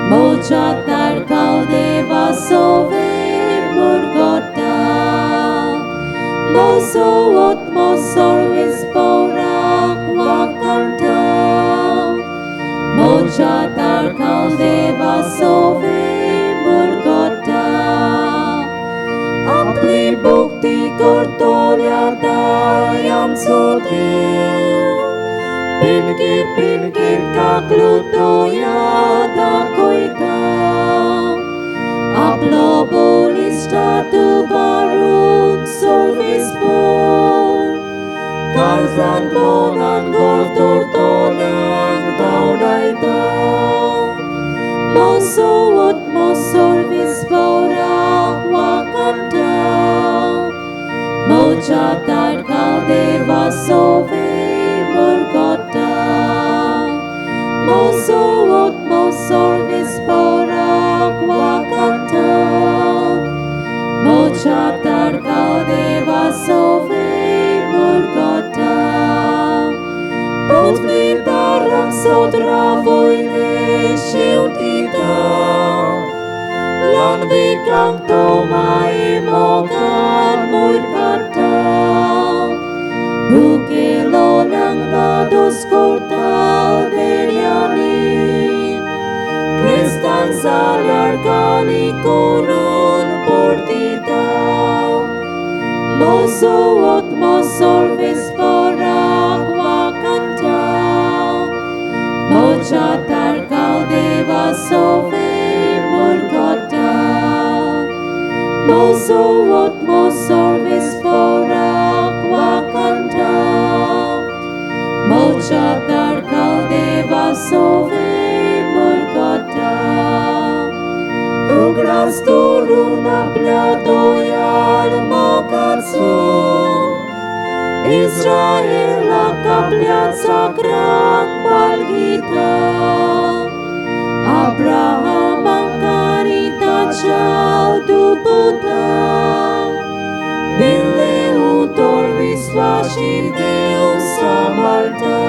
म्हज्या तारखाव देवा सोवे मुरगोता म्हजो आत्मो सर्वेस्पोराक वाखाणटा म्हज्या तारखाव देवा सोवे मुरगोता आपली भक्ती करतल्या दाय आमचो देव पिणगे पिणगे काकलुतोया दाखयता आपलो बळिश्ट उबारून सर्वेस्पोर काळजान बोनान गोर दवरतल्यांक धांवडायता म्हजो आत्मो सर्वेस्पोराक वाखाणटा म्हज्या तारखाव देवा सोवे मुरगोता म्हजो आत्मो सर्वेस्पोराक वाखाणटा म्हज्या तारखाव देवा सोवे मुरगोता पृथ्वी दारांक सोदरा वयले शेवटिता ल्हानविकांक तो माये मोगान वयर काडटा भुकेलोल्यांक नादोस करता देण्यांनी क्रिस्तान जाल्यार गाली करून परतिता म्हजो आत्मो सर्वेस्पोराक वाखाणटा म्हज्या तारखाव देवा सोवे मुरगोता म्हजो आत्मो सर्वेस्पोराक वाखाणटा म्हज्या तारखाव देवा सोवे मुरगोता उगडास दवरून आपल्या दोयाळ मोगाचो इस्रायलाक आपल्या चाकरांक बाळगिता अब्राहमाक आनी ताच्या दुबुतांक दिल्लें उतर विस्वाशी देव सांबाळटा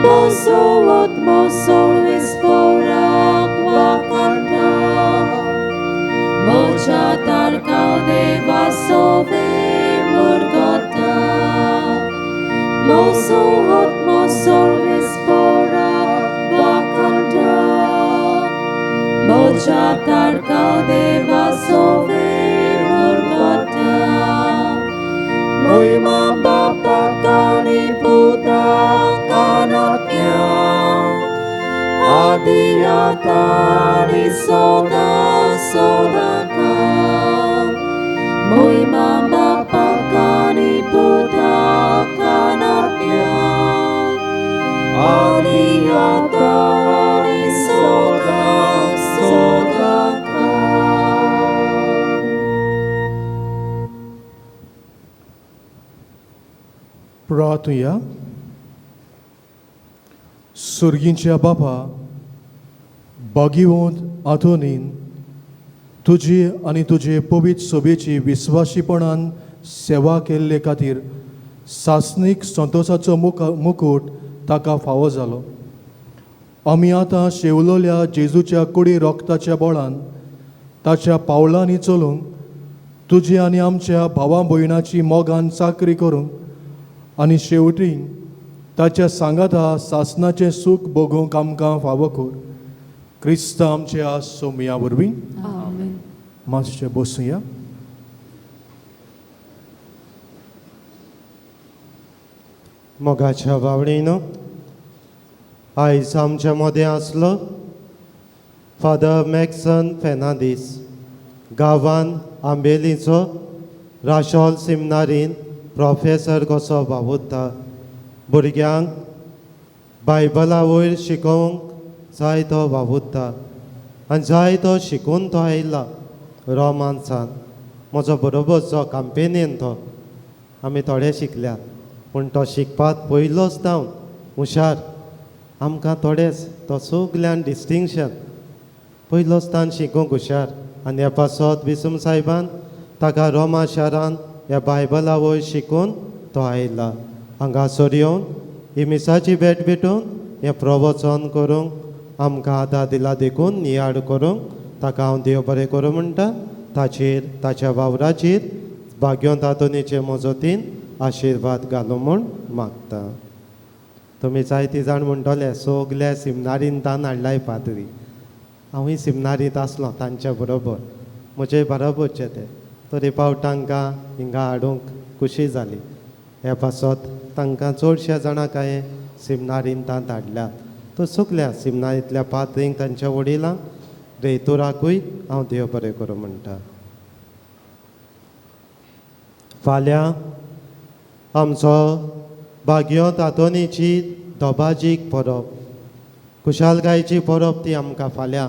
म्हजो आत्मो सर्वेस्पोराक वाखाणटा म्हज्या तारखाव देवा सोवे मुरगोता म्हजो आत्मो सर्वेस्पोराक वाखाणटा म्हज्या तारखाव देवा सोवे मुरगोता मोहिमा बापाक आनी पुताक आनी आत्म्याक आदी आतां आनी सदां सदांकाळ मोहिमा बापाक आनी पुताक आनी आत्म्याक आदी आतां आनी सदां सदांकाळ. प्रार्थुया. सुर्गींच्या बापा, भागीवंत आंतोनीन तुजी आनी तुजे पवित्र सभेची विस्वाशीपणान सेवा केल्ले खातीर सासणीक संतोशाचो मुकूट ताका फावो जालो. आमी आतां शेवलोल्या जेजूच्या कुडी रोगताच्या बळान ताच्या पावलांनी चलूंक तुजी आनी आमच्या भावा भयणाची मोगान चाकरी करूंक आनी शेवटी ताच्या सांगाता सासनाचें सूख भोगूंक आमकां फावो कर. क्रिस्त आमच्या सोमया वरवीं. आमेन. मातशें बसुया. मोगाच्या बावडीनो, आयज आमच्या मदें आसलो फादर मॅक्सन फेर्नांदीस, गांवान आंबेलीचो राशोल सिमनारीन प्रोफेसर कसो वावुरता. भुरग्यांक बायबला वयर शिकोवंक जाय तो वावुरता आनी जाय तो शिकून तो आयला रोमांसान. म्हजो बरोबर जो कांपेनीन तो आमी थोडे शिकल्यात पूण तो शिकपाक पयलोच जावन हुशार आमकां थोडेच तो सगल्यान डिस्टिंक्शन पयलो स्थान शिकूंक हुशार. आनी ह्या पासत विसम सायबान ताका रोमा शारान ह्या बायबला वयर शिकून तो आयला हांगासर येवन ही मिसाची भेट भेटून हें प्रवचन करूंक आमकां आदार दिला देखून नियाळ करूंक ताका हांव देव बरें करूं म्हणटा. ताचेर ताच्या वावराचेर भाग्योंत आंतोनीचे मजतीन आशिर्वाद घालूं म्हूण मागता. तुमी जायती जाण म्हणटले सगल्या सिमनारीन तान हाडलाय पाद्री. हांवूय सिमनारींत आसलो तांच्या बरोबर, म्हजे बरोबरचे ते, तरी पावट तांकां हिंगा हाडूंक खुशी जाली. हे पासत तांकां चडश्या जाणांक हांवें सिमनारीन तांत हाडल्यात. तर सगल्या सिमनारींतल्या पाद्रींक तांच्या वडिलांक रेतुराकूय हांव देव बरें करूं म्हणटा. फाल्यां आमचो भाग्योंत आंतोनीची दोबाजीक परब, खुशालकायेची परब ती आमकां फाल्यां.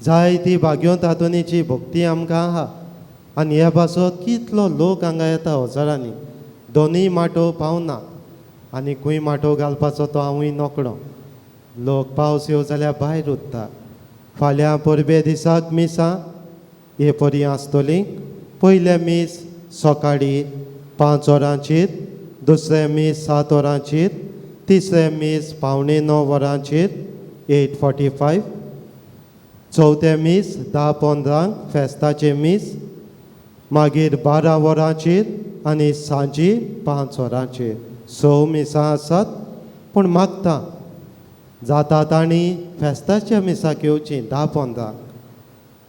जाय ती भाग्योंत आंतोनीची भक्ती आमकां आहा आनी ह्या पासत कितलो लोक हांगा येता हजारांनी. दोनूय माटोव पावना आनी खंय माटोव घालपाचो तो हांवूय नकळो. लोक पावस येवं जाल्यार भायर उरता. फाल्यां परबे दिसाक मिसां हे परी आसतली. पयलें मीस सकाळीं 5 वरांचेर, दुसरें मीस 7 वरांचेर, तिसरें मीस 8:45 वरांचेर 8:45, चवथें मीस 10:15 फेस्ताचें मीस, मागीर 12 वरांचेर आनी सांजे 5 वरांचेर. 6 मिसां आसात पूण मागता जाता तांणी फेस्ताच्या मिसाक येवचीं 10:15.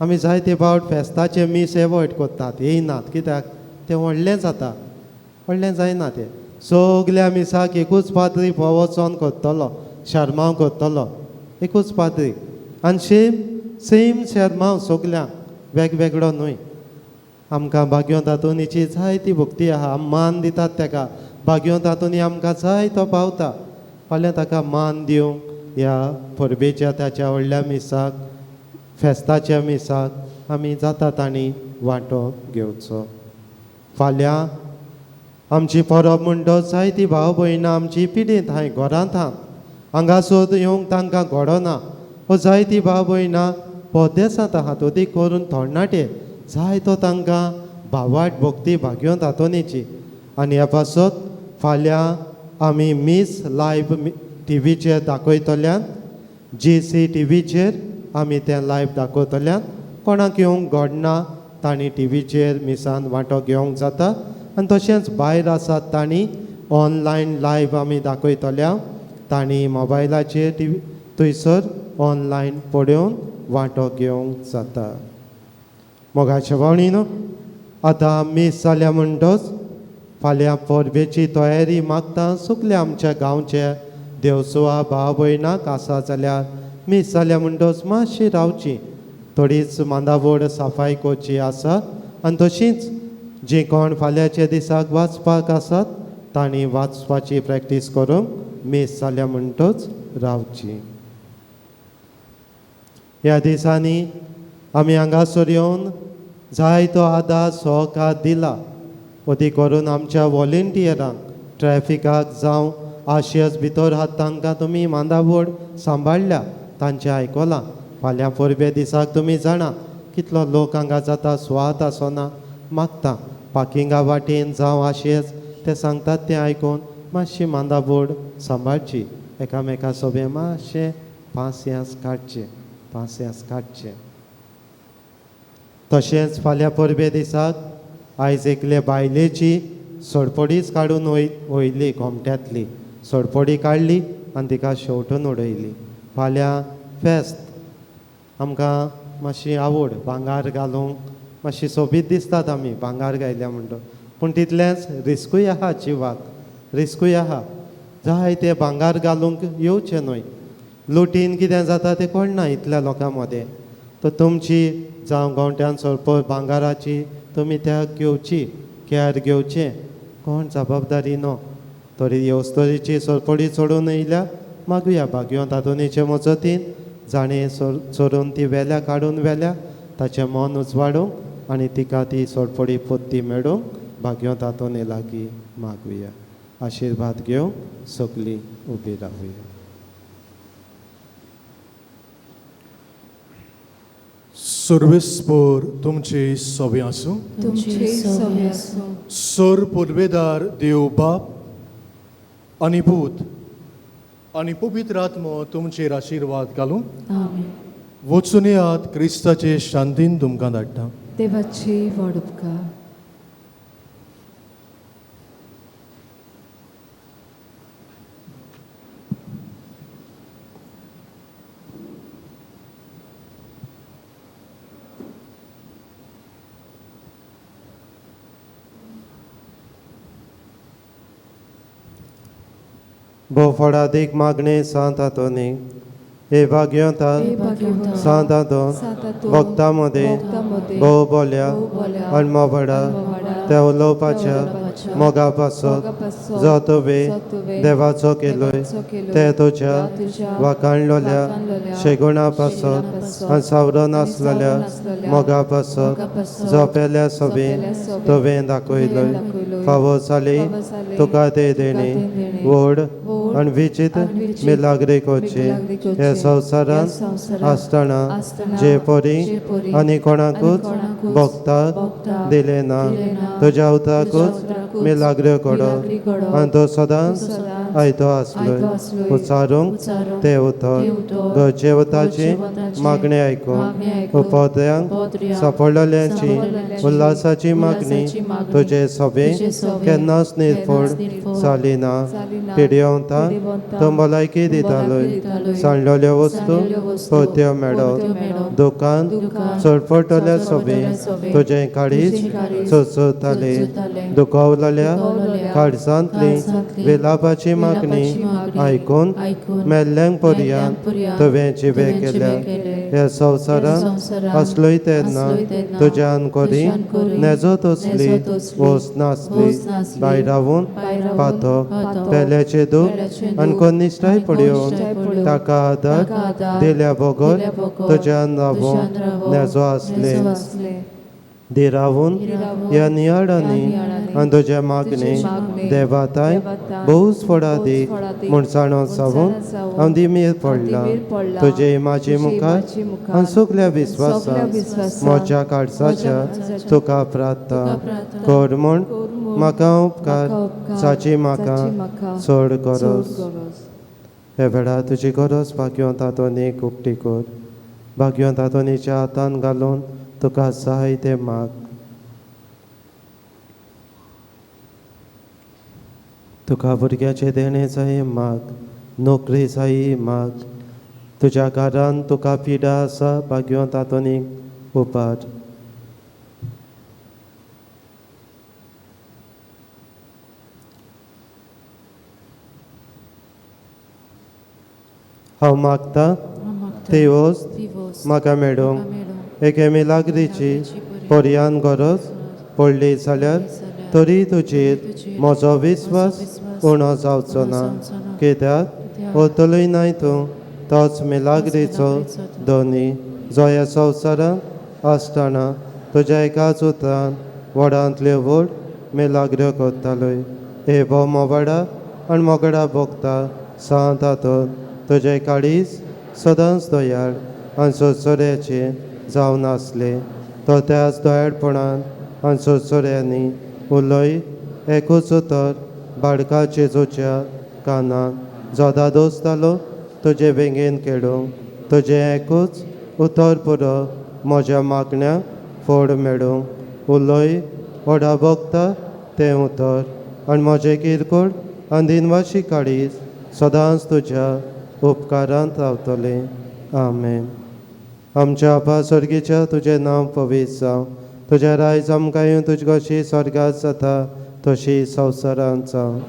आमी जायते फावट फेस्ताचें मीस एवॉयड करतात, येयनात. कित्याक तें व्हडलें जाता, व्हडलें जायना तें. सगल्या मिसाक एकूच पाद्री वचोन करतलो, शर्मांव करतलो, एकूच पाद्री आनी सेम सेम शर्मांव सगल्यांक, वेगवेगळो न्हय. आमकां भाग्योंत आंतोनीची जायती भक्ती आहा, मान दितात तेका. भाग्योंत आंतोनी आमकां जाय तो पावता. फाल्यां ताका मान दिवंक ह्या परबेच्या ताच्या व्हडल्या मिसाक, फेस्ताच्या मिसाक आमी जाता तांणी वांटो घेवचो. फाल्यां आमची परब म्हणटच जायती भाव भयणां आमची पिडेंत हांय घरांत आहा, हांगासर येवंक तांकां घडना. हो जायती भाव भयणां परदेसांत आहात, अदीक करून तरणाटे जाय तो तांकां भावाट भक्ती भाग्योंत आंतोनीची. आनी ह्या पासत फाल्यां आमी मीस लायव्ह टिवीचेर दाखयतल्यान, GC टिवीचेर आमी तें लायव्ह दाखयतल्यान. कोणाक येवंक घडना तांणी टिवीचेर मिसान वांटो घेवंक जाता. आनी तशेंच भायर आसात तांणी ऑनलायन लायव्ह आमी दाखयतल्या, तांणी मोबायलाचेर टिवी थंयसर ऑनलायन पळोवन वांटो घेवंक जाता. मोगाच्या भावणीनो, आतां मीस जाल्या म्हणटच फाल्यां परबेची तयारी मागता सगल्या आमच्या गांवच्या देवसुवा भाव भयणाक आसा जाल्यार मीस जाल्या म्हणटच मातशी रावची, थोडीच मांदावड सफाय करची आसा. आनी तशींच जी कोण फाल्यांच्या दिसाक वाचपाक आसात तांणी वाचपाची प्रॅक्टीस करूंक मीस जाल्या म्हणटच रावची. ह्या दिसांनी आमी हांगासर येवन जायतो आदार सहकार दिला, अदीक करून आमच्या वॉलेंटियरांक, ट्रॅफिकाक जावं आशियस भितर आहात तांकां तुमी मांदावड सांबाळ्ळ्या, तांचें आयकलां. फाल्यां परबे दिसाक तुमी जाणा कितलो लोक हांगा जाता, सुवात आसना, मागता पार्किंगा वाटेन जावं आशियस ते सांगतात तें आयकून मातशी मांदावड सांबाळची, एकामेका सोबें मातशें पांस्यांस काडचें, पांस्यांस काडचें. तशेंच फाल्यां परबे दिसाक आयज एकले बायलेची सोडपडीच काडून वयली, गोमट्यांतली सोडपडी काडली आनी तिका शेवटून उडयली. फाल्यां फेस्त, आमकां मातशी आवड भांगार घालूंक, मातशी सोबीत दिसतात आमी भांगार घायल्या म्हणटो, पूण तितलेंच रिस्कूय आहा, जिवाक रिस्कूय आहा. जाय तें भांगार घालूंक येवचें न्हय, लुटीन कितें जाता तें कळना इतल्या लोकां मदें. तर तुमची जावं गोंट्यान सरपळ भांगाराची तुमी त्या घेवची, कॅर घेवचें, कोण जबाबदारी न्हू. तरी येवस्तरीची सरपळी चडून येयल्या मागुया भाग्योंत आंतोनीचे मजतीन जाणें चोरून ती वेल्या काडून व्हेल्या ताचें मन उजवाडूंक आनी तिका ती सोडपडी पोत्ती मेळूंक भाग्योंत आंतोनी लागीं मागुया. आशिर्वाद घेवंक सगळीं उबी रावया. सर्वेस्पोर तुमचे सवे आसूं. तुमचे सवे आसूं. सर पुर्वेदार देव बाप आनी पूत आनी पवित्र आत्मो तुमचेर आशिर्वाद घालूं. आमेन. वचून येयात, क्रिस्ताचे शांतीन तुमकां धाडटा. देवाची व्हड उपकार. भोवफळादीक मागणे सांत आंतोनी हे भाग्योता सांत आंतोन भक्तां मदें भोव बोल्या आनी मोबाडा त्या उलोवपाच्या मोगा पासत जो तुवें देवाचो केलोय ते तुज्या वाखाणलोल्या शेगुणा पासत आनी सावरून आसलेल्या मोगा पासत जो पेल्या सोबी तुवें दाखयलोय फावो जाली तुका ते देणे व्हड आनी विचित्र मिलाग्रिकोची ह्या संवसारांत आसतना जे परी आनी कोणाकूच भोगताक दिलें ना तुज्या उतराकूच मिलाग्रो कडो आनी तो सदांच आयतो आसलोय उच्चारूंक ते उतर गरजेवताची मागणी आयकूंक उपद्यांक सापडलेल्यांची उल्हासाची मागणी तुजे सभे केन्नाच निर्फोड जाली ना. पिडियोंता तो भलायकी दितालोय सांडलेल्यो वस्तू पोत्यो मेळत दुकान चडपटल्या सभे तुजें काळीज चोचताले दुखावलेल्या काळजांतली विलापाची मागणी आयकून मेल्ल्यांक पर्यांत तुवें जिवे केल्या. ह्या संवसारांत आसलोय तेन्ना तुज्यान करी नेजो तसली वस नासली भायर रावून पातक पेल्याचें दूख आनी कनिश्ठाय पडयोवन ताका आदार दिल्या बगर तुज्यान रावून नेजो आसले. धिरावून ह्या नियाळांनी आनी तुज्या मागणे देवाताय भोवच फळादीक म्हूण जाणो जावन हांव दिमेर पडला तुजे म्हाजे मुखार आनी सगल्या विस्वासान म्हज्या काळजाच्या तुका प्रार्थना कर म्हूण म्हाका उपकार जाची म्हाका चड गरज. हे वेळार तुजी गरज भाग्योंत आंतोनीक उक्ती कर. भाग्योंत आंतोनीच्या हातान घालून तुका जाय तें माग. तुका भुरग्याचें देणें जाय माग, नोकरी जाय माग. तुज्या घरान तुका पिडा आसा भाग्योंत आंतोनीक उपार. हांव मागता ती वस्त म्हाका मेळूंक एके मिलाग्रीची पर्यान गरज पडली जाल्यार तरी तुजेर म्हजो विस्वास उणो जावचो ना. कित्याक वतलोय नाय तूं तोच मिलाग्रीचो धनी जो ह्या संवसारांत आसतना तुज्या एकाच उतरान व्हडांतल्यो व्हड मिलाग्रो करतालोय. हे भोव मोबाडा आनी मोगडा भोगता सांत आंतोन तुजें काळीज सदांच दयाळ आनी सोरसोऱ्याचें जावन आसलें. तो त्याच दयाळपणान आनी सोरसोऱ्यांनी उलय एकूच उतर बाळका जेजूच्या कानान जो दादोस जालो तुजे बेगीन खेळूंक तुजें एकूच उतर पुरो म्हज्या मागण्याक फोड मेळूंक. उलय व्हडा भोगता तें उतर आनी म्हजें किरकोळ आनी दिनवाशी काळीज सदांच तुज्या उपकारांत रावतलें. आमेन. आमच्या आपा स्वर्गीच्या तुजें नांव पवित्र जावं, तुजें रायज आमकां येवं, तुजी कशी स्वर्गांत जाता तशी संवसारांत जावं.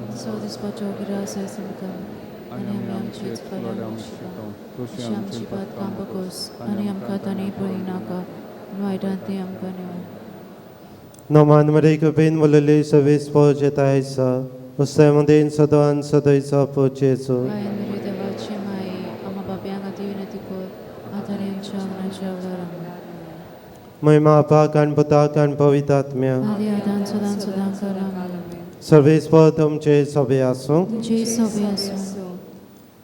नमान मरे कृपेन मुलली सवीस पोच येता आसा उस्ते मदेन सदां सदैचो पोचेचो. आमच्या मरणाच्या वेळार आमेन. महिमा बापाक आनी पुताक आनी पवित्र आत्म्याक. आदी आदान सदां सदां काल आमेन. सर्वेस्पर तुमचे सोबे आसूं. तुमचे सोबे आसूं.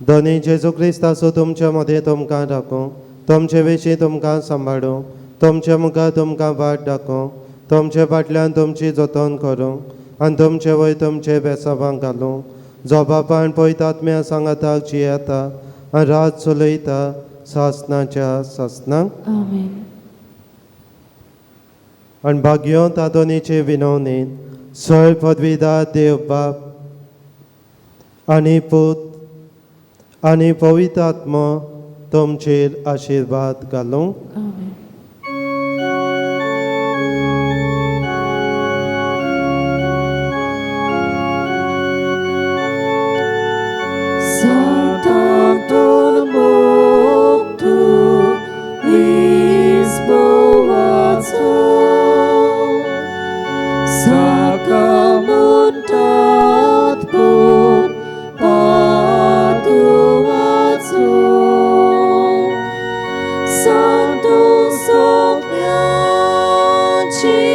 धनी जेजू क्रिस्त आसूं तुमच्या मदें तुमकां राखूं, तुमचे विशीं तुमकां सांबाळूं, तुमचे मुखार तुमकां वाट दाखोवं, तुमचे फाटल्यान तुमची जतन करूं आनी तुमचे वयर तुमचे बेसाबांक घालूं. जो बापान पवित्र आत्म्या सांगाताक जियेता आनी रात चलयता सासनाच्या सासनाक. आमेन. आनी भाग्योंत आदोनीचे विनवणेन सय पदवीदार देव बाप आनी पूत आनी पवित्र आत्मो तुमचेर आशिर्वाद घालूं. आमेन. Santo Moktu Lisboato Sakamuntat Pum Paduato Santo Sokya Chi